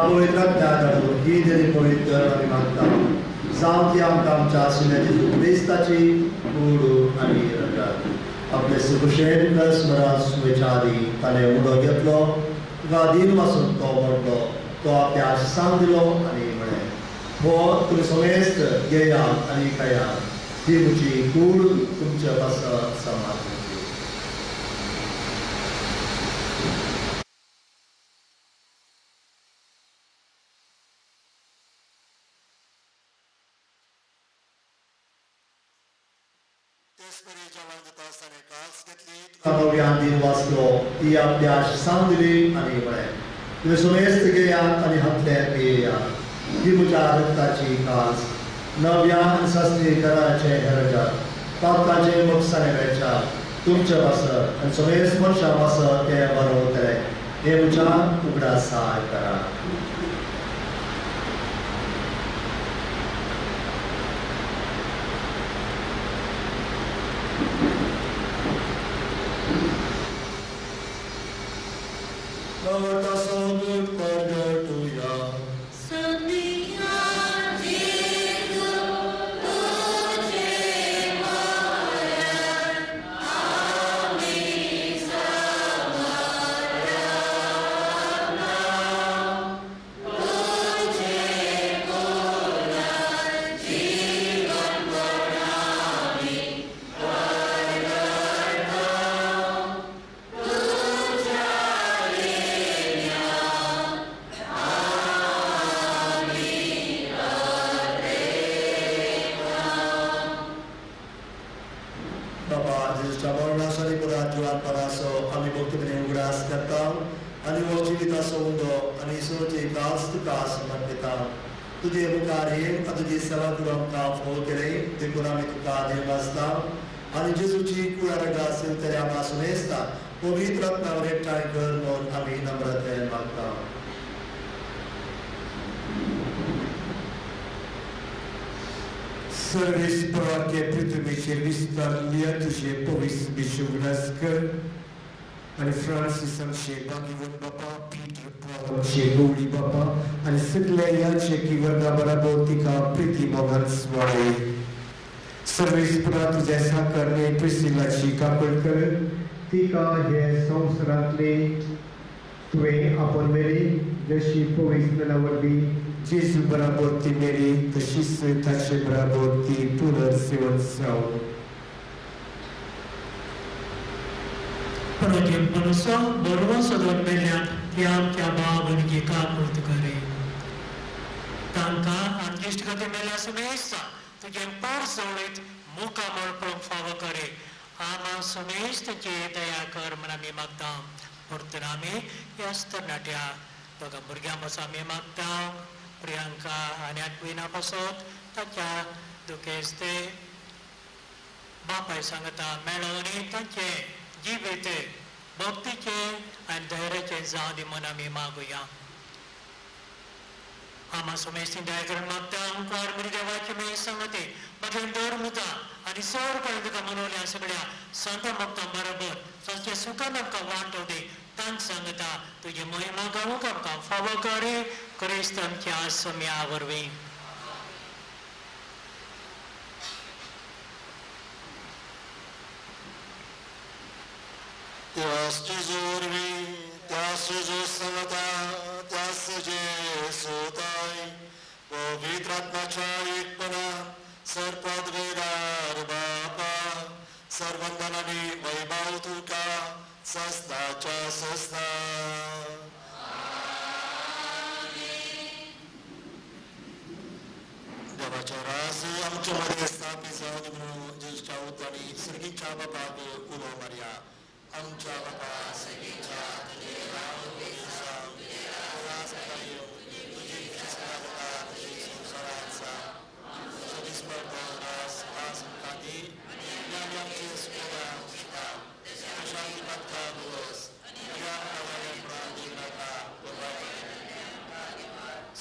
H: पवित्र आत्म्या धाडून ही देणी पवित्र आमी मागता. जावं ती आमकां आमच्या आशिल्ल्या जेजू क्रिस्ताची कूड आनी रगत. आपले सुभशेन स्मरण सुमेच्या आदी ताणें उडो घेतलो, तुका दीन वासून तो मोडलो, तो आपल्या आशिसान दिलो आनी म्हळें, हो तुमी समेस्त घेयात आनी खायात, ही म्हजी कूड तुमच्या पासत समाज. नव्यान दिन वाचलो, ती आपल्या आशिसान दिली आनी म्हळें, तुमी समेस्त घेयात आनी हातले पियेयात, ही म्हज्या रक्ताची कास नव्या आनी सासणी कराचें हें रगत पापकाचें मोगसाणें मेळच्या तुमच्या पासत आनी समेस्त मनशां पासत तें बरोवतलें. हें म्हज्या उगडासाय करा. तुजे मुखार येवन तुजी सेवा करूं आमकां फोव केले देखून आमी तुका देव आसता आनी जेजूची कुळारगा सेवतले आमकां सुमेस्ता पवित्र आत्म्यावर एकठांय कर म्हणून आमी नम्रतेन मागता.
J: सर्वेस्पराचे पृथ्वीचेर विस्तारल्या तुजे पवित्र बिशुग्रास कर आनी फ्रांसीस आमचे भाग्यवंत बापा, पीटर पॉल आमचे गौडी बापा आनी सगल्या ह्याचे किवर्गा बराबर तिका प्रिती मोगान सुवाळे. सर्वेस्परा तुज्या साकरणे प्रिसिलाची काकळ कर, तिका हे संवसारांतले तुवें आपण मेली जशी पवित्र वरवीं जेजू बराबर ती मेली तशीच ताचे बराबर ती पुनर्सेवन जावं.
K: मनुसो बरोबर सदोन मेल्ल्यान ती आमच्या भाव भुरगीं काकूत करे. तांकां आमगेश्ट खातीर मेल्ल्या सुमेस्ता तुजें पोर सवळीत मुखामळ पळोवंक फावो करे. आमा सुमेस्त तुजी दया कर म्हण आमी मागता. परतून आमी ह्याच तरणाट्या दोगां भुरग्यां पासून आमी मागता, प्रियांका आनी आटविना पासत ताच्या दुखेस्ते बापाय सांगता मेळोवन तांचें जिवीत भक्तीचें आनी धैर्याचें जावं दी म्हूण आमी मागुया. आमा सुमेस्ती दया करून मागता, आमकां म्हणी देवाची मेळ सांगते म्हजें दवर मुता आनी सर करून तुका मनवल्या सगळ्या संता भक्तां बरोबर तांच्या सुखान आमकां वांटो दी. तांक सांगता तुजी महिमा गावूंक आमकां फावो करे क्रिस्त आमच्या सम्या वरवीं.
E: त्यास जेजू वरवीं, त्यास जेजू सांगता, त्यास जेजूताय पवित्र आत्म्याच्या एकपणान सर्पद्वेदार बापा सर्वंदन आनी वैभव तुका सस्नाच्या सस्ना. देवाच्या रास आमच्या मदें स्थापीत जावन म्हणून जेजूच्या उतरांनी सर्गीच्या बापाक उलो मारया. आमच्या बापा सर्गीच्या, तुजें नांव पवित्र जावं, तुजें राज येवं, तुजी इत्सा जाता तशी संवसारांत जावं. तुजो दिसपडटो रास आज आमकां दी आनी आमचे सुकरा दिता तशें आमची पातकां पुरोस आनी आमकां वायटपणां दिवं नाका.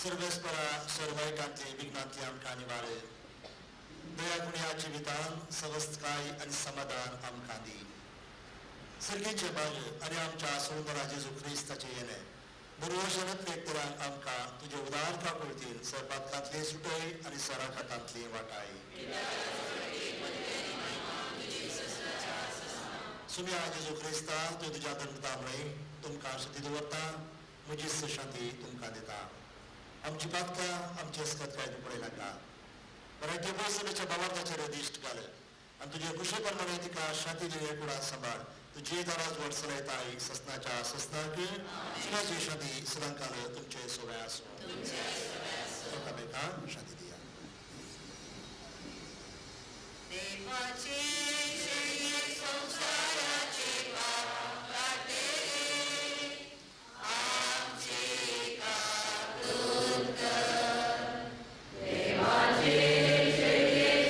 E: सर्वेस्परा सर्वैकांतली विघ्नांतली आमकां निवारे. दया गुण्या जिवितान सवस्तकाय आनी समाधान आमकां दी. सर्गीचे बाजू आनी आमच्या सुंदरा जेजू क्रिस्ताचे येणे बरोवशनत व्यक्तरांक आमकां तुजे उदार काकुळतीन सरपातकांतली सुटय आनी सराखातांतली वाटाय. सुम्या जेजू क्रिस्ता तूं तुज्या धर्मता म्हळें तुमकां शांती दवरता, म्हजी शांती तुमकां दिता. आमची पातकां आमचे अस्कतकाय तूं पळय नाका, मराठी पयसभेच्या बाबार्थाचेर दिश्ट घाल आनी तुजे खुशे प्रमाणे तिका शांती दिवे कुडात सांबाळ. तुजे दारात वर चलयताय ससनाच्या ससनाक सुनाची शांती सदांकाल तुमचे सोवे आसूं. एकामेकांक शांती दिया.
A: देवाचे संसाराचे पाप काडले आमचे काकुळट कर. देवाचे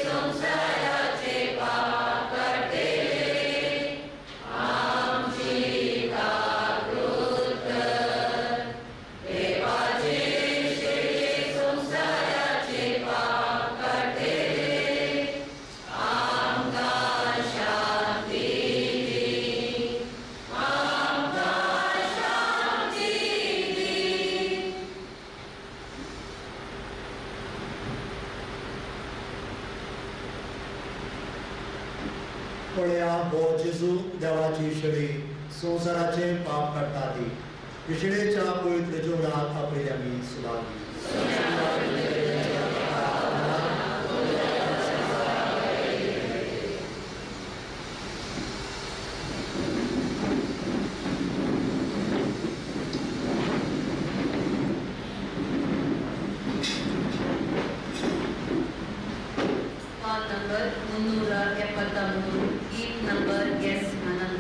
A: संसाराचे पाप काडले आमचे काकुळट कर. देवाचे संसाराचे पाप काडले आमकां शांती दी, आमकां शांती दी.
H: पळया हो जेजू देवाची शेळी संवसाराचे पाप काडटा ती शेळेच्या पवित्र जेवणाक आपयले आमी सुलागी.
A: Call number 373, gate number S 11.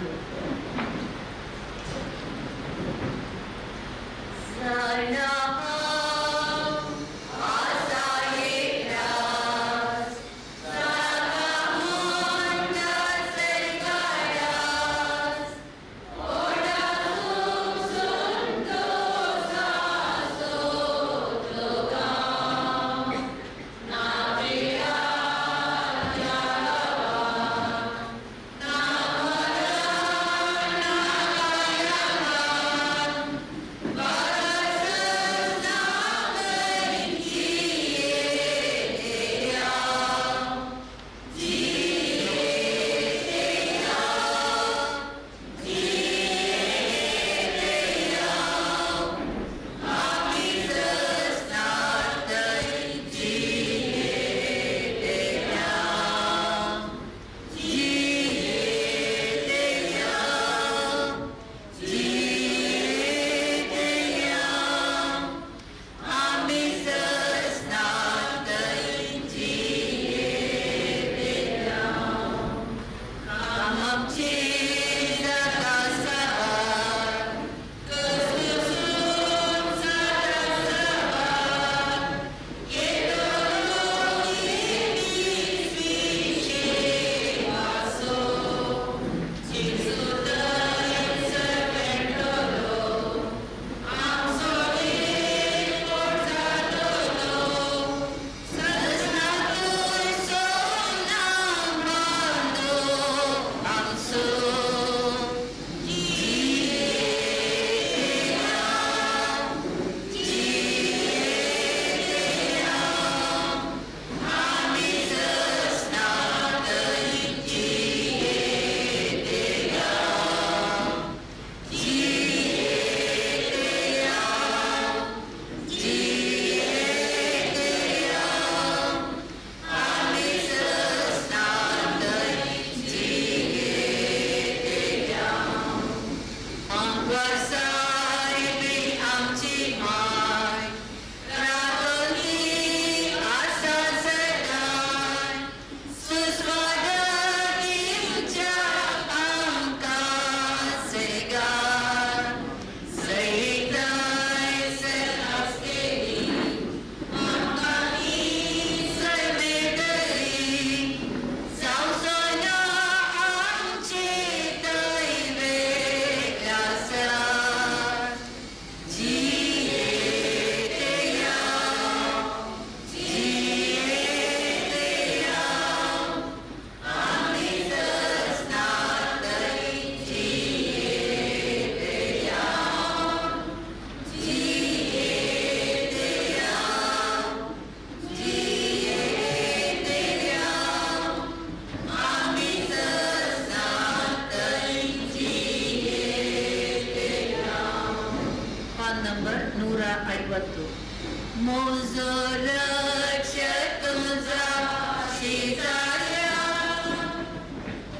A: म्हजो रक्षक जाशी जाल्या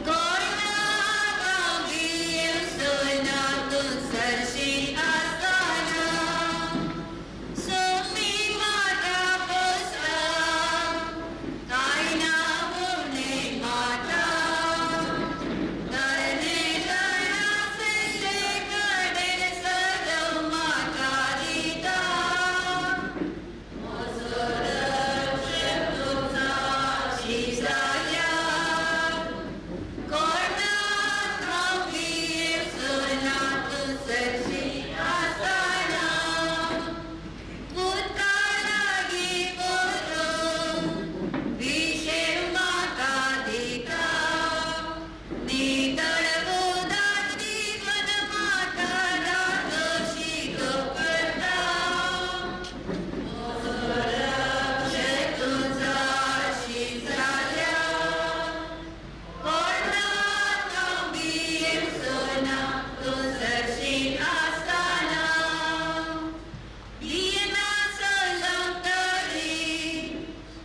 A: कोणाक हांव भियेवचो ना तूं सरशी आसतना सोमी म्हाका पोसता कांय ना उणें म्हाका तरणे तणासले कडेन सदां म्हाका दिता म्हजो रक्षक तूं जाशी जाल्या कोणाक हांव भियेवचो ना तूं सरशी आसतना उदका लागीं व्हरून विशेव म्हाका दिता नितळ उदक दिवन म्हाका रातशी करता म्हजो रक्षक तूं जाशी जाल्या कोणाक हांव भियेवचो ना तूं सरशी आसतना भियेनासलों तरी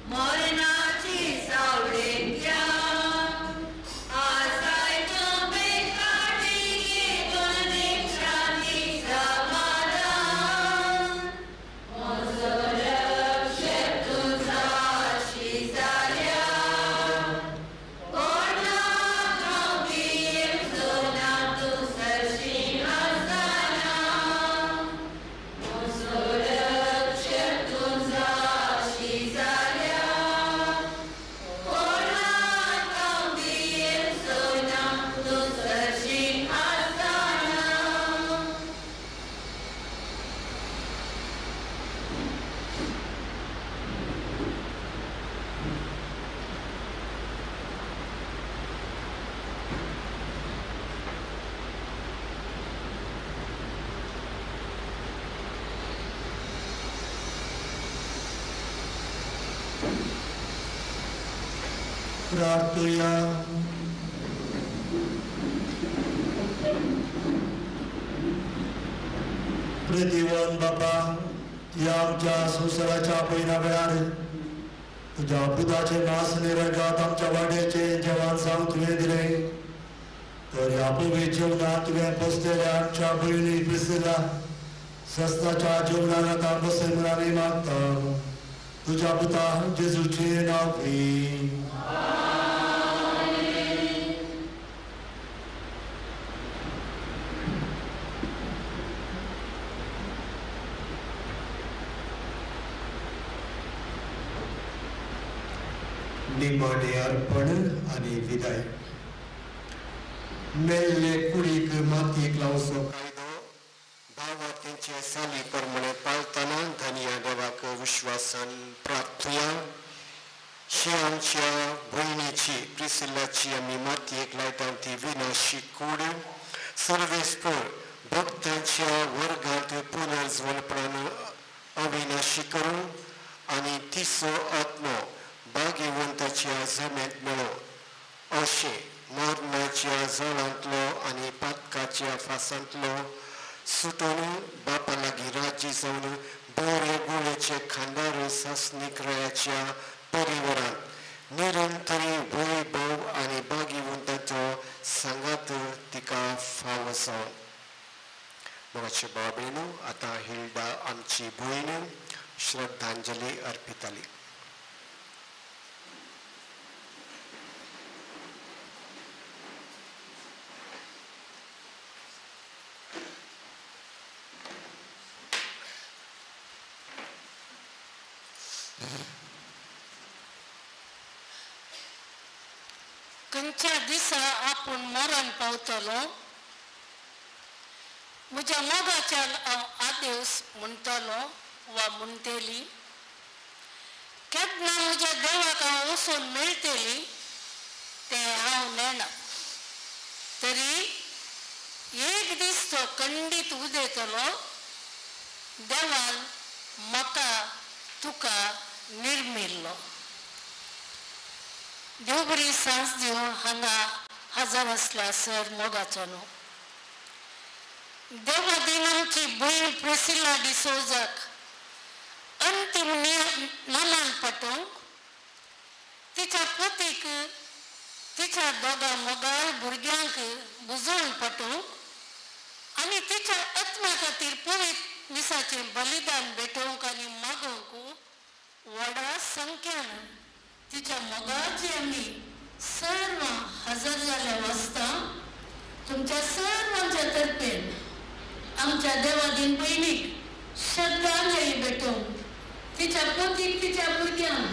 A: मरणाची सावळेंतल्यान आसाय तुवें काडली घेवन एक शांती समाधान म्हजो रक्षक तूं जाशी जाल्या कोणाक हांव भियेवचो ना तूं सरशी आसतना म्हजो रक्षक तूं जाशी जाल्या कोणाक हांव भियेवचो ना तूं सरशी आसतना.
H: प्रार्थुया. प्रतिवन बापा, ह्या आमच्या संवसाराच्या पयल्या वेळार तुज्या पुताचें मांस आनी रगत आमच्या वाड्याचें जेवण जावंक तुवें दिलें, तर ह्या पवित्र जेवणांत तुवें बसलेल्या आमच्या भयणी प्रिसिला सस्ताच्या जेवणाक आतां बसय म्हूण आमी मागता. तुज्या पुता जेजूचें नांव घे.
J: निमाणे अर्पण आनी विदाय. मेल्ले कुडीक मातयेक लावचो कायदो भावार्थींचे साली प्रमाणे पाळतना धनया देवाक विश्वासान प्रार्थुया. ही आमच्या भयणीची प्रिसिल्लाची आमी मातयेक लायता ती विनाशी कूड सर्वेस्पर भक्तांच्या वर्गांत पुनर्जवलपणान अविनाशी करूं आनी तिचो आत्मो भाग्यवंताच्या जमेंत मेळो अशें मरणाच्या जळांतलो आनी पातकाच्या फासांतलो सुटून बापा लागीं राज्य जावन बरे गुळेचे खांदार सासणीक रायाच्या परिवारांत निरंतरी वैभव आनी भाग्यवंताचो सांगात तिका फावो जावं. मोगाचे बाबेनू, आतां हिल्डा आमची भयण श्रद्धांजली अर्पिताली.
B: खंयच्या दिसा आपूण मरण पावतलो म्हज्या मोगाच्यान हांव आदेस म्हणटलो वा म्हणटली, केन्ना म्हज्या देवाक हांव वचून मेळटली तें हांव नेणा, तरी एक दीस तो खंडीत उदयतलो. देवान म्हाका तुका निर्मिल्लो. देव बरी सांस दिवन हांगा हजर आसला सर मोगाचो न्हू. देवा दिन आमची भयण प्रिसिला डिसोजाक
L: अंतीम नमन पटोवंक तिच्या पतीक तिच्या दोगां मोगाळ भुरग्यांक बुजोवन पटोवंक आनी तिच्या आत्म्या खातीर पवित्र मिसाचें बलिदान भेटोवंक आनी मागोवंक व्हडा संख्यान तिच्या मोगाची आमी सर्व हजर जाल्या वाचता तुमच्या सर्वांच्या तर्फेन आमच्या देवादीन भयणीक श्रद्धांजली भेटोवंक तिच्या पोतीक तिच्या भुरग्यांक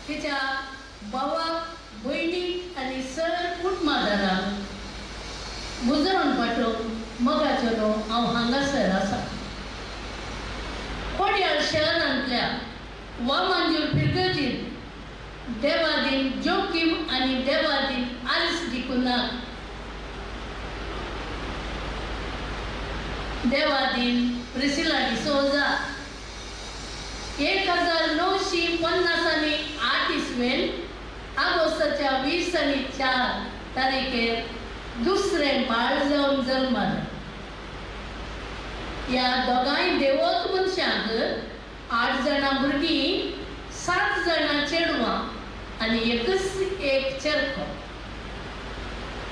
L: तिच्या भावाक भयणीक आनी सर कुटुंबादारांक बुजवण पाठोवंक मोगाचो न्हू हांव हांगासर आसा. कोडयाळ शहरांतल्या वामांजूर फिरगजीन देवादीन जोकीम आनी देवादीन आलिस डिकुनाक देवादीन प्रिसिला डिसोजा 1950 आनी 8 इसवेन ऑगस्टाच्या 20 आनी 4 तारीखेर दुसरें बाळ जावन जल्मालें. ह्या दोगांय देवत मनशांक 8 जाणां भुरगीं, 7 जाणां चेडवां आनी एकच एक चेरको.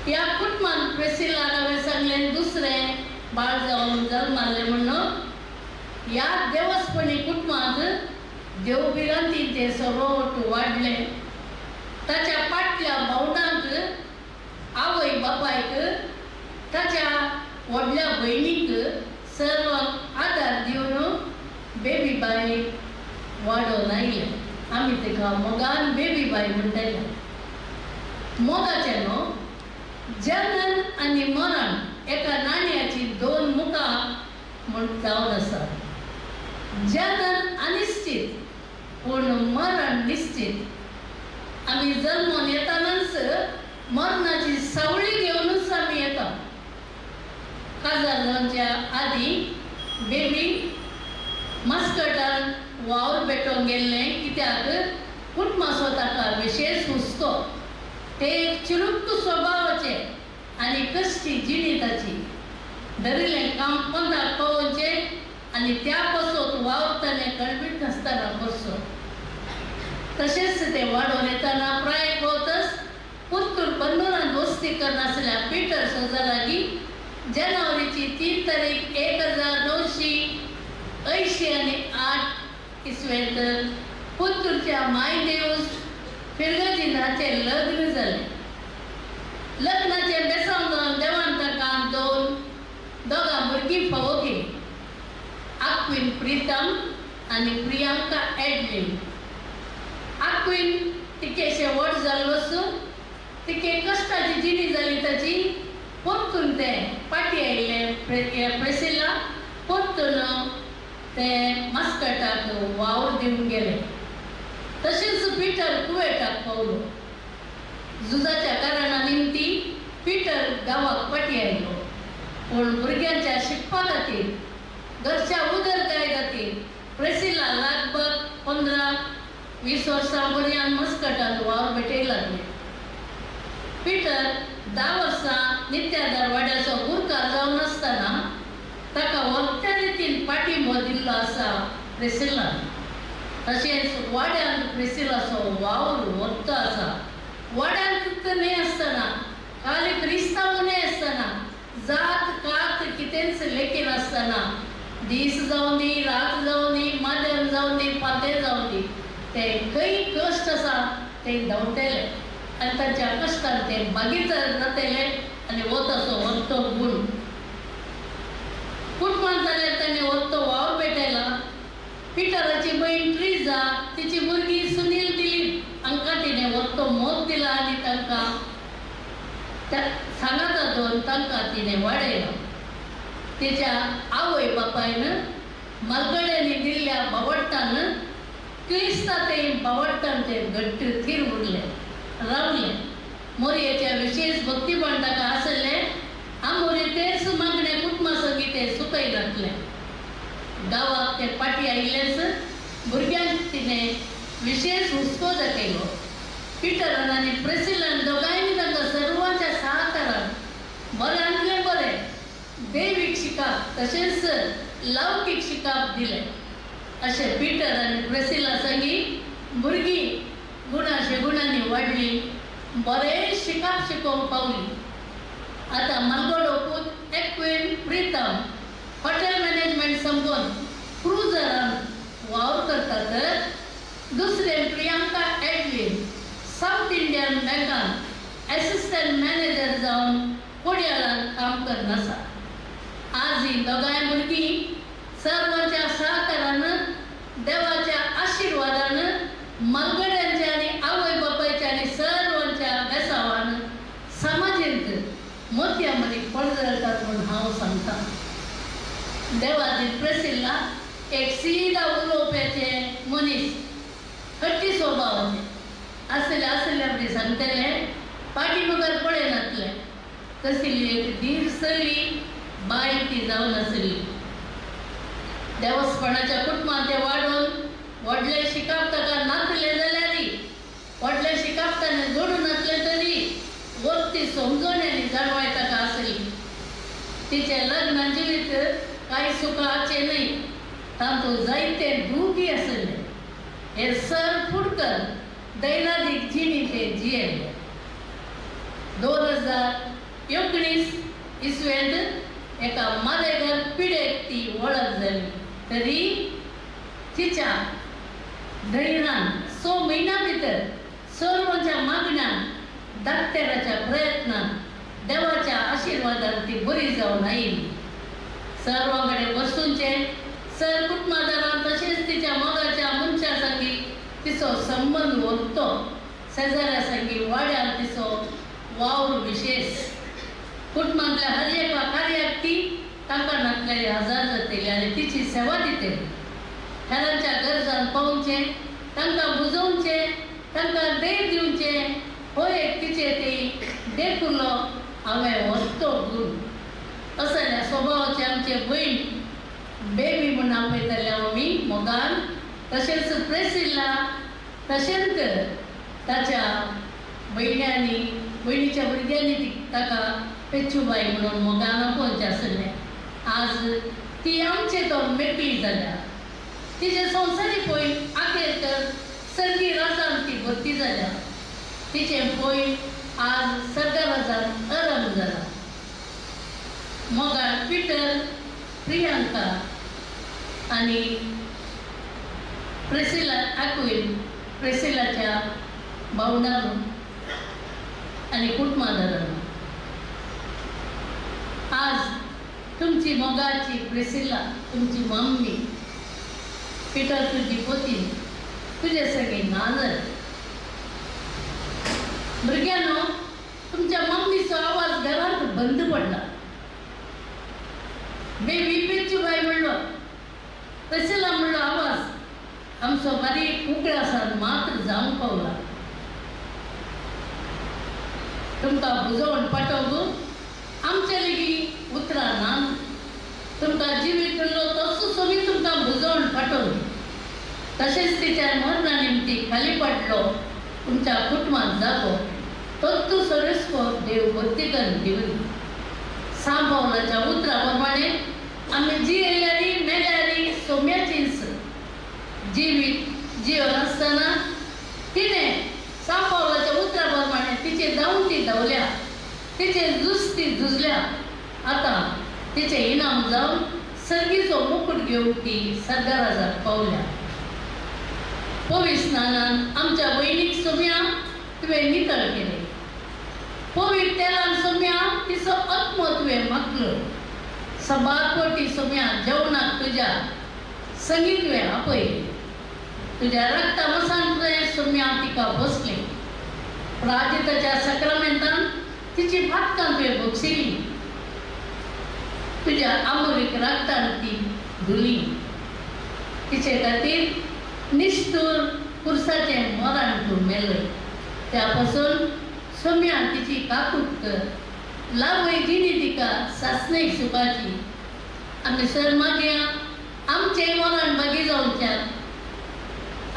L: ह्या कुटुंबान प्रेसिलाक हांवें सांगलें दुसरें बाळ जावन जल्मालें म्हणून ह्या देवस्पणी कुटुंबांत देवभिरांतीन तें सरोवट वाडलें. ताच्या फाटल्या भावणांक आवय बापायक ताच्या व्हडल्या भयणीक सर्वांक आदार दिवन बेबी बाय वाडोवन आयलें. आमी ताका मोगान बेबी बाय म्हणटाले. मोगाचें न्हू जनन आनी मरण एका नाण्याची 2 मुखां म्हूण जावन आसा. जनन अनिश्चित पूण मरण निश्चित. आमी जल्मोन येतानाच मरणाची सावळी घेवनूच आमी येता. काजार जावच्या आदीं बेबी मास्कटान वावर भेटोवंक गेल्लें कित्याक कुटुंबाचो ताका विशेश हुस्को. ते एक चिरुक्क स्वभावाचे आनी कश्टी जिणी ताची. धरिल्लें काम पंदाक पावोवचें आनी त्या पासत वावरतालें कळबीट नासतना करचो. तशेंच तें वाडोवन येतना प्राय पावतच पुत्तूर बंदरांत वस्ती करनासल्या पिटर सोजा लागीं जानेवारीची 3 तारीख 1980 आनी 8 इसवेंत पुत्तूरच्या मायदेवस फिरगजिनाचें लग्न जालें. लग्नाचें बेसांव जावन देवान ताका दोगां भुरगीं फावो केलीं, आक्विन प्रितम आनी प्रियांका एडलीन. आक्विन तिकेशें व्हड जाल्लो आसून तिके कश्टाची जिणी जाली ताची. परतून तें फाटीं आयिल्लें प्रेसिला परतून तें मास्कटाक वावर दिवन गेलें. तशेंच पिटर कुवेटाक पावलो. झुजाच्या कारणा निमती पिटर गांवाक फाटीं आयलो पूण भुरग्यांच्या शिकपा खातीर घरच्या उदरगती खातीर प्रेसिला लगभग 15-20 वर्सां पर्यंत मस्कटांत वावर भेटय लागले. पिटर 10 वर्सां नित्यादार वाड्याचो गुरकार जावन आसतना ताका व्हडल्या रितीन पाठिंबो दिल्लो आसा प्रेसिलान. तशेंच वाड्यांत प्रेसिलाचो वावर व्हडलो आसा. वाड्यांत न्हय आसतना खाली क्रिस्तांव न्हय आसतना जात कात कितेंच लेखिनासतना दीस जावं दी रात जावं दी माध्यम जावं दी पातें जावं दी ते खंय कश्ट आसा ते धांवतले आनी तांच्या कश्टान ते मागीर जातले आनी वताचो वत्तो गुण कुटुंबांत जाल्यार ताणें वत्तो वावर पेटयला. पिटराची भयण ट्रिजा तिची भुरगीं सुनील दिलीप हांकां तिणें वत्तो मोग दिला आनी तांकां सांगाता दोन तांकां तिणें वाडयला. तिच्या आवय बापायन मालगड्यांनी दिल्ल्या बावडटान क्रिस्ता ते बावडटान ते घट्ट थीर उरलें रावलें. मोरयेच्या विशेष भक्तीपण ताका आसलें. आमोरी तेच मागणें कुटुंबा संगी तें सुकय घातलें. गांवाक तें फाटीं आयिल्लेंच भुरग्यांक तिणें विशेष हुस्को दाखयलो. पिटरान आनी प्रेसिलान दोगांयनी तांकां सर्वांच्या सहकारान बऱ्यांतलें बरें दैवीक शिकाप तशेंच लौकीक शिकाप दिलें अशें पिटर आनी प्रेसिला संगी भुरगीं गुणा शेगुणांनी वाडली, बरें शिकप शिकोवंक पावली. आतां मालगडो पूत एक्वेन प्रितम हॉटेल मॅनेजमेंट संपून क्रुजरान वावर करता, तर दुसरें प्रियांका एडविन सावथ इंडियन बँकान एसिस्टंट मॅनेजर जावन कोडयाळान काम करना आसा. आज ही दोगांय भुरगीं सर्वांच्या सहकारान, देवाच्या आशिर्वादान, मालगड्यांच्या आनी आवय बापायच्या आनी सर्वांच्या बेसावान समाजेंत मोतया मदीं पडजळटात म्हूण हांव सांगता. देवाची प्रेसिल्ला एक सीधा उलोवप्याचे मनीस, हट्टी स्वभावाचे आसले आसले आपली सांगतले पाटी मुखार पळयनासले, तसली एक धीर सली बाय ती जावन आसली. देवस्पणाच्या कुटुंबांत ते वाडोवन व्हडले शिकप ताका नासले जाल्यार, व्हडले शिकप ताणें जोडून नासले तरी वस्ती समजून आनी जाणवाय ताका आसली. तिचें लग्न जिवीत कांय सुखाचें न्हय, तातूंत जायते दुखी आसले. हे सर फुडकर दैनादीक जिणी ते जियेले. 2019 इसवेंत एका मालेगर पिडेक ती वळख जाली, तरी तिच्या धैर्यान 6 म्हयन्या भितर सर्वांच्या मागण्यान, डाक्टराच्या प्रयत्नान, देवाच्या आशिर्वादान ती बरी जावन आयली. सर्वां कडेन बसूनचें सर कुटुंबादारान तशेंच तिच्या मोगाच्या मनशा संगी तिचो संबंद व्हरतो. शेजाऱ्या संगी वाड्यार तिचो वावर विशेष. कुटुंबांतल्या हर एका कार्याक ती तांकां नासलेली हजार जातली आनी तिची सेवा दितली. हेरांच्या गरजान पावचें, तांकां बुजोवचें, तांकां धैर्य दिवचें हो एक तिचे ती देखुलो हांवें व्हरतो गुण. असल्या स्वभावाचे आमचे भयण बेबी म्हूण आपयतले आमी मोगान. तशेंच प्रेसिल्ला तशेंच ताच्या भयण्यांनी, भयणीच्या भुरग्यांनी ताका पेचूबाई म्हणून मोगान आपोवचें आसलें. आज ती आमचे तो मेकळी जाल्या. तिचे संवसारी पळय आखेर तर सर्गी राजान ती भरती जाल्या. तिचें पळय आज सर्गा राजान अरंभ जाला. मोगाळ पिटर, प्रियांका आनी प्रेसिला आक्विन, प्रेसिलाच्या भावंडांनो आनी कुटुंबादारांनो, आज तुमची मोगाची प्रेसिला, तुमची मम्मी, पिटर तुजी पोती तुजे सगळी ना जाली. भुरग्यांनो, तुमच्या मम्मीचो आवाज घरांत बंद पडला. बेबी पेचूबाई म्हणलो, प्रेसिला म्हणलो आवाज आमचो बारीक उगडासान मात्र जावंक पावला. तुमकां बुजोवन पाठोवंक आमचे लेगीत उतरां ना. तुमकां जिवीत उरलो तसो सोबीत तुमकां बुजोवन पाठोवंक. तशेंच तिच्या मरणा निमती खाली पडलो तुमच्या कुटुंबांत जागो तत्तू सरेस्को देव भरती करून दिवन. सांबावलाच्या उतरा प्रमाणे आमी जियेल्यारी मेल्यारी सोम्याचीच जिवीत जिवन आसतना तिणें सांबावलाच्या उतरा प्रमाणे तिचे धांवती धांवल्या, तिचे झुजती झुजल्या. आतां तिचें इनाम जावन सर्गीचो मुकूट घेवन ती सरदाराजाक पावल्या. पवित्र स्नानान आमच्या वयनीक सोम्या तुवें नितळ केलें. पवित्र तेलान सोम्या तिचो आत्मो तुवें मागलो. सबार कोटी सोम्या जेवणाक तुज्या संगीत तुवें आपयलें. तुज्या रक्ता मसान तुवें सोम्या तिका बसलें. प्राजिताच्या सक्रमेंतान तिची भाटकां तुवें भोगशिली. तुज्या आमोरीक रक्तान ती धुली. तिचे खातीर निश्ठूर पुरसाचें मरण तूं मेलय. त्या पासून सोम्या तिची काकूट कर. लावय जिणी तिका सासणेक सुखाची. आमी सर मागया आमचें मरण बागी जावच्या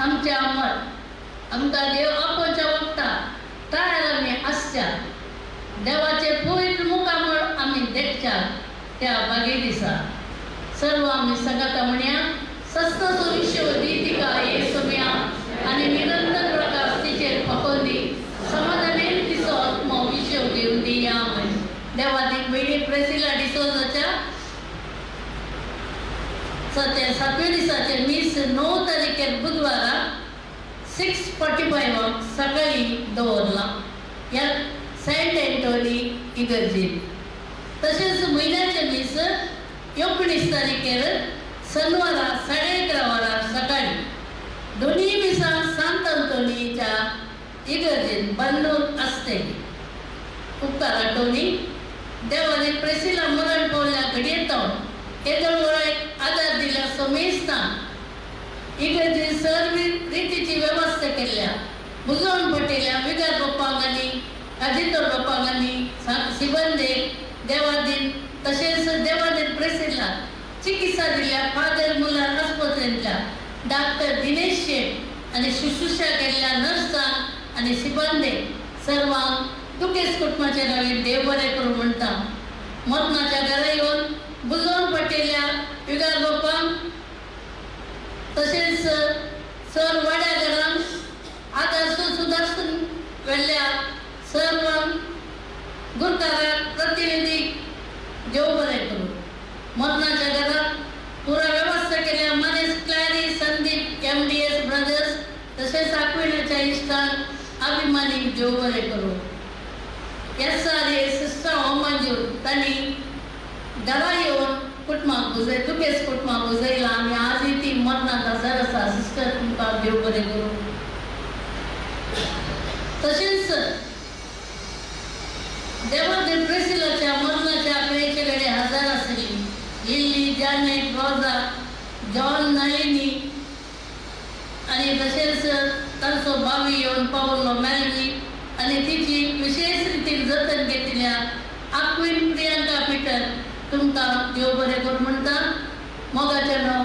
L: आमच्या मत आमकां देव आपोवच्या वखता तयार आमी आसच्या. देवाचे पवित्र मुखामळ आमी देखच्या त्या बागे दिसा. सर्व आमी सांगाता म्हणया सस्नाचो विशय दी तिका हे सोम्या आनी निरंतर प्रकाश तिचेर फाकोवन दी समाधानेन तिचो आत्मो विशय घेवन दी. आमेन. देवादीक भयणी प्रेसिला डिसोजाच्या सातव्या दिसाचें मीस 9 तारखेर बुधवारा 6:45 सकाळी दवरलां ह्या सेंट एंटोनी इगर्जेन. तशेंच म्हयन्याचें मीस 19 तारखेर शनिवारा 11:30 वरां सकाळी दोन्ही मिसां सांत अंतोनीच्या इगर्जेन बांदून आसतली. उपकार टोनी. देवाने प्रेसिला मरण पावल्या घडयेत येदोळ वराक आदार दिल्या समेस्तांक इगर्जेन सर्व रितीची वेवस्था केल्या बुजवण पटेल्या विगार बाप्पांक आनी काजितोर बाप्पांक आनी सिबंदेक देवादीन तशेंच देवादीन प्रेसिला चिकित्सा दिल्या फादर मुलार आस्पत्रेंतल्या डॉक्टर दिनेश शेट आनी शुश्रूषा केल्ल्या नर्सांक आनी सिबंदेक सर्वांक दुखेस्त कुटुंबाचे नवीन देव बरें करूं म्हणटा. मरणाच्या घरा येवन बुजोवन पटेल्या विगार बाप्पांक तशेंच सर वाड्या घरांक आदार सुदारसून व्हेल्ल्या सर्वांक गुरकाराक प्रतिनिधीक देव बरें करूं. मरणाच्या घरात पुरा वेवस्था केल्या मनीस क्लॅरी संदीप MDS brothers तशेंच आकविण्याच्या इश्टांक अभिमानीक देव बरें करूं. SRA sister मंजूर तांणी घरा येवन कुटुंबाक बुजय दुखेस्त कुटुंबाक बुजयलां आनी आजूय ती मरणांत हजर आसा. सिस्टर तुमकां देव बरें करूं. तशेंच देवादेव प्रेसिलाच्या मरणाच्या वेळेचे कडेन हजर आसली लिल्ली जॅनेट रोजा जॉन नळिनी आनी तशेंच तांचो भावी येवन पावलो मेल्वी आनी तिची विशेष रितीन जतन घेतिल्ल्या आक्वीन प्रियांका पिटर तुमकां देव बरें करूं म्हणटा. मोगाच्या न्हू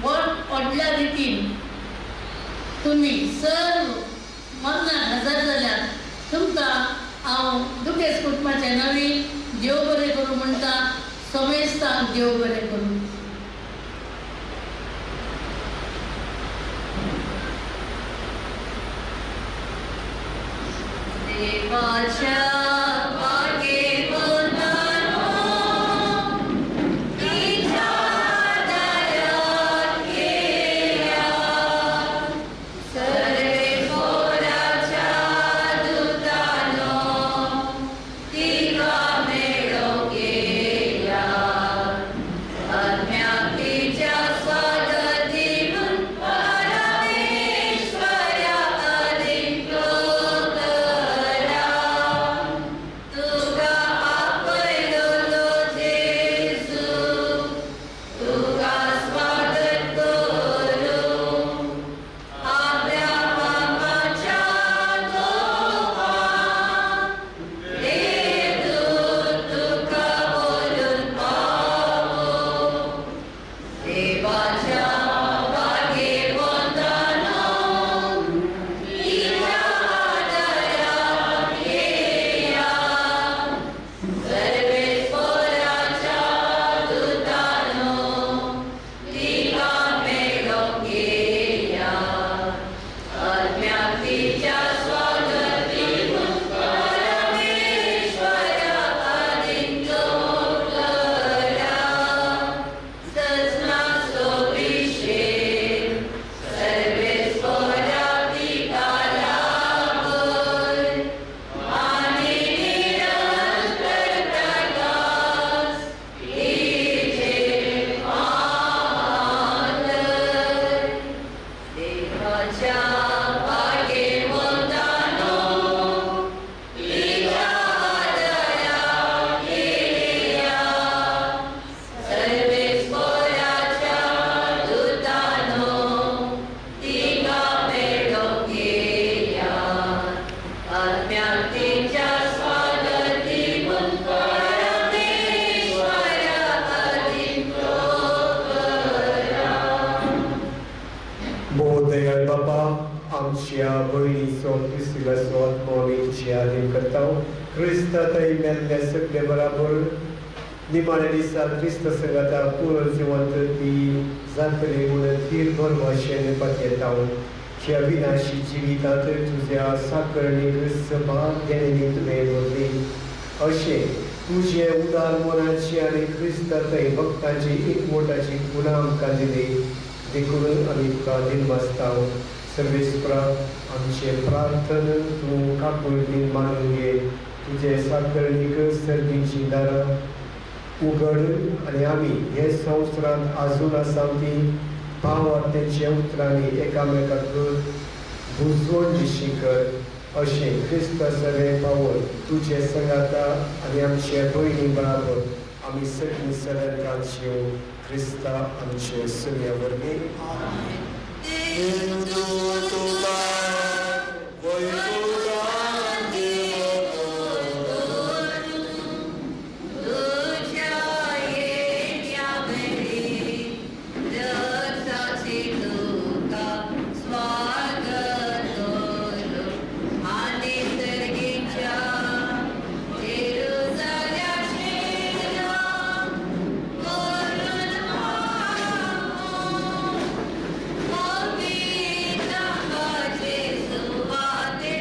L: व्हड व्हडल्या रितीन तुमी सर्व मरणाक हजर जाल्यार तुमकां हांव दुखेस्त कुटुंबाचे नवीन देव बरें करूं म्हणटा. समेस्तांक देव बरें करूं.
A: देवाच्या
J: बराबर निमाण्या दिसा क्रिस्त संगाता पुनर्जिवंत ती जातली म्हूण थीर भरवशेन पातयेता. ह्या विनाशी जिवितांत तुज्या साकरणीक सभा देणेंनी तुवें भरली अशें तुजे उदार मनाची आनी क्रिस्ता थंय भक्तांची एकवटाची खुणा आमकां दिली देखून आमी तुका दिनवासता. सर्वेस्परा आमचें प्रार्थन तूं काकुळटीन मानून घे. तुजे साकरणीक सर्गीचीं दारां उगड आनी आमी हे संवसारांत आजून आसा ती भावार्थेच्या उतरांनी एकामेकाक बुजवण दिशी कर अशें क्रिस्त सगळें पावोवन तुजे संगाता आनी आमचे भयणी बराबर आमी सगळीं सगळ्यांच्यो क्रिस्ता आमचे सुन्या वरवीं.
C: Thank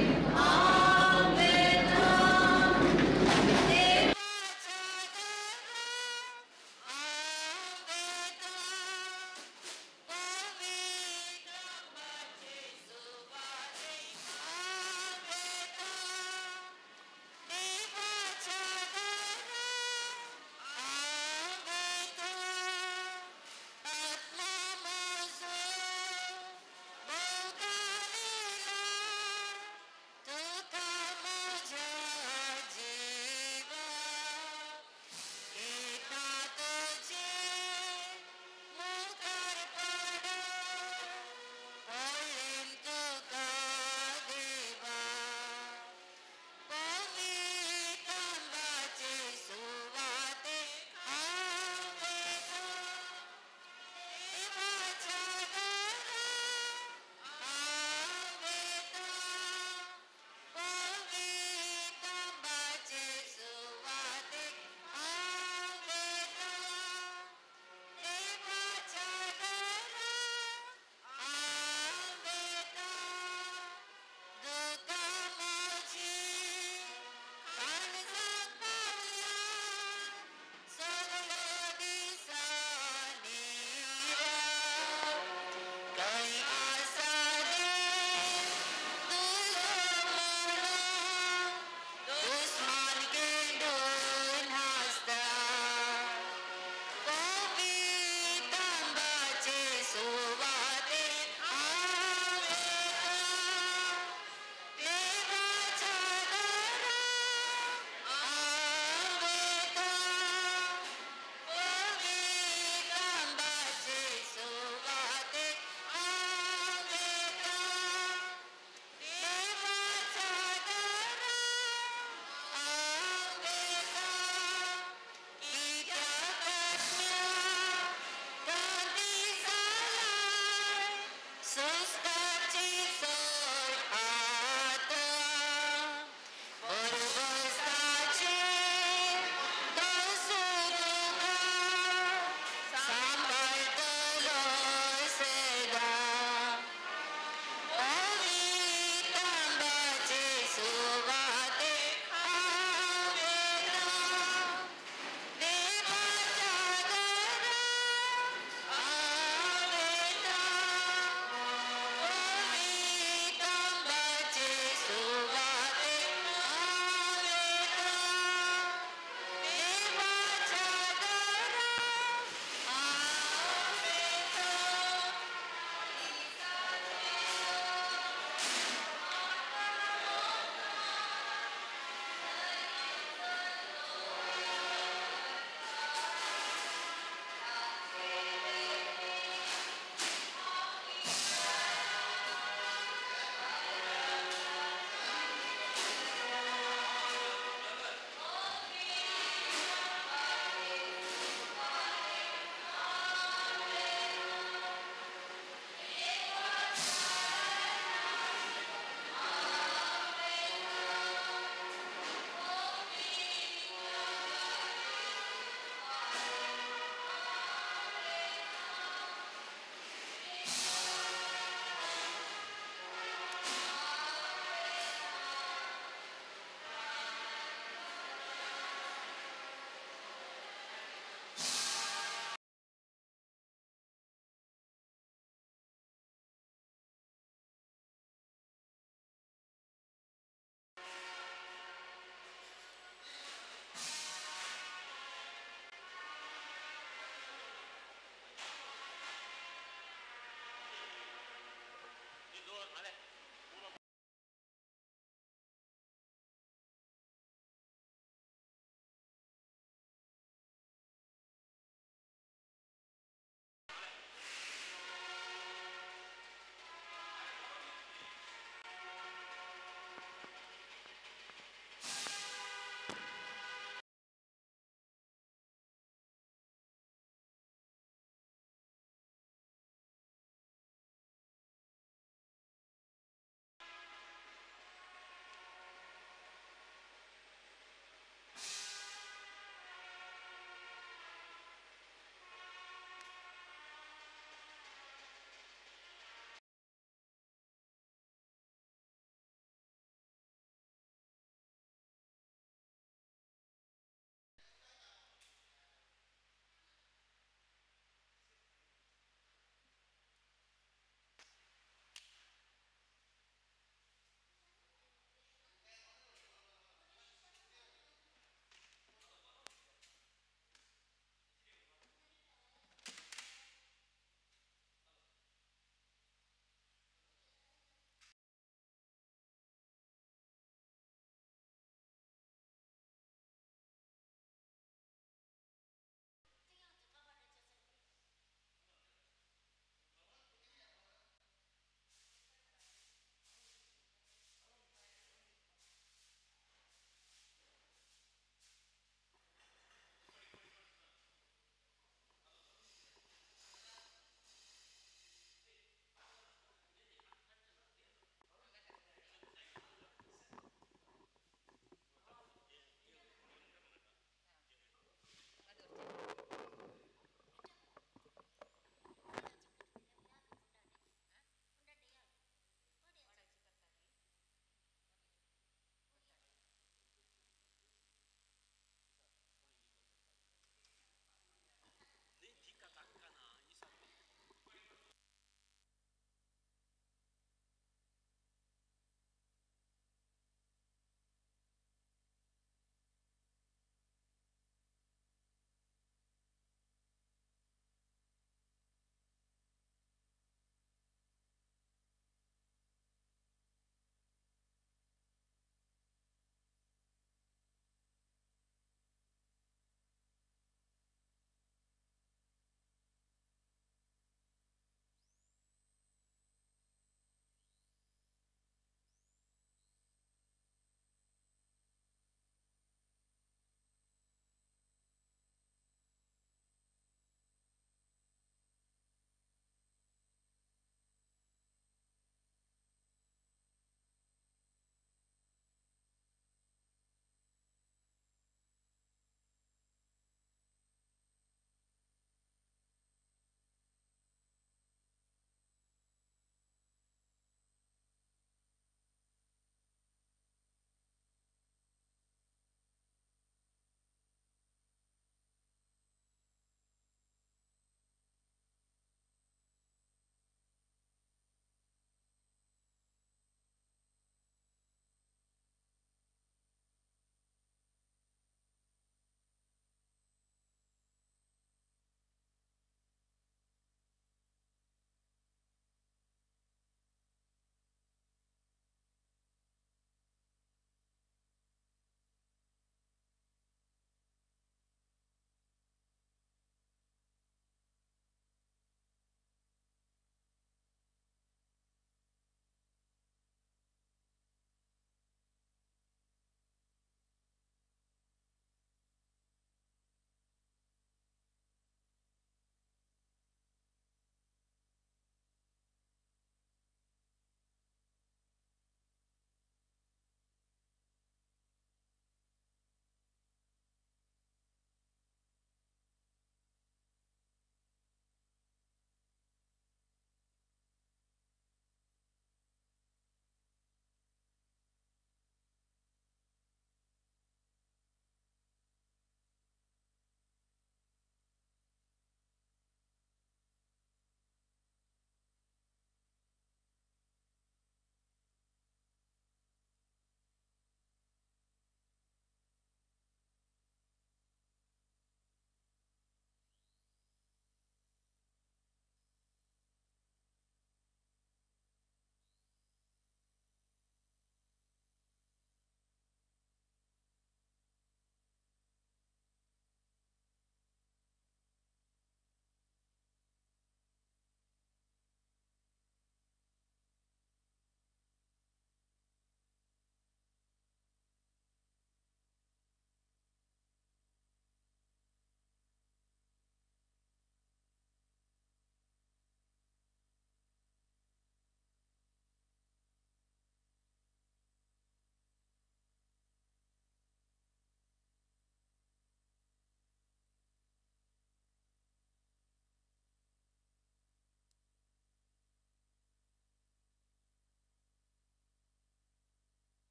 C: you.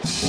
B: Thank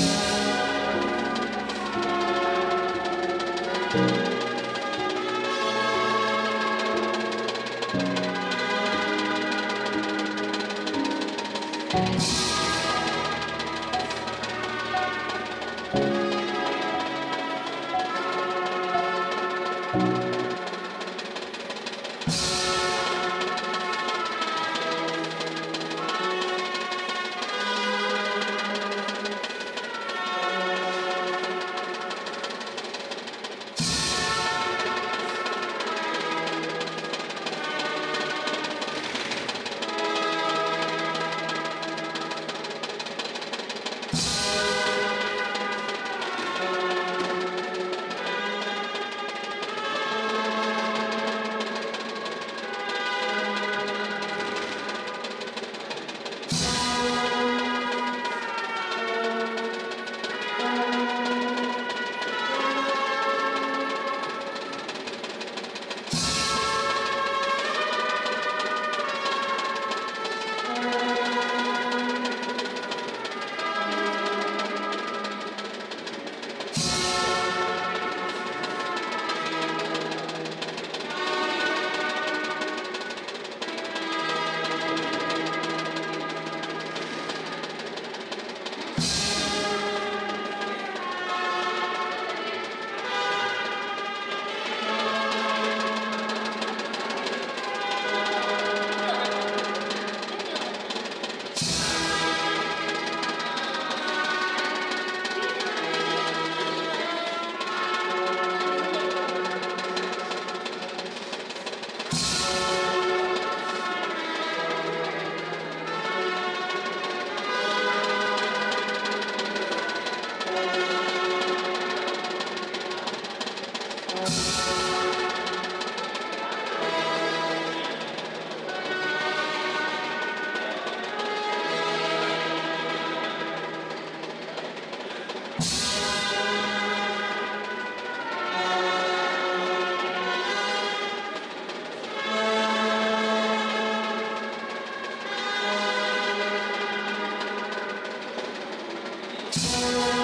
B: you.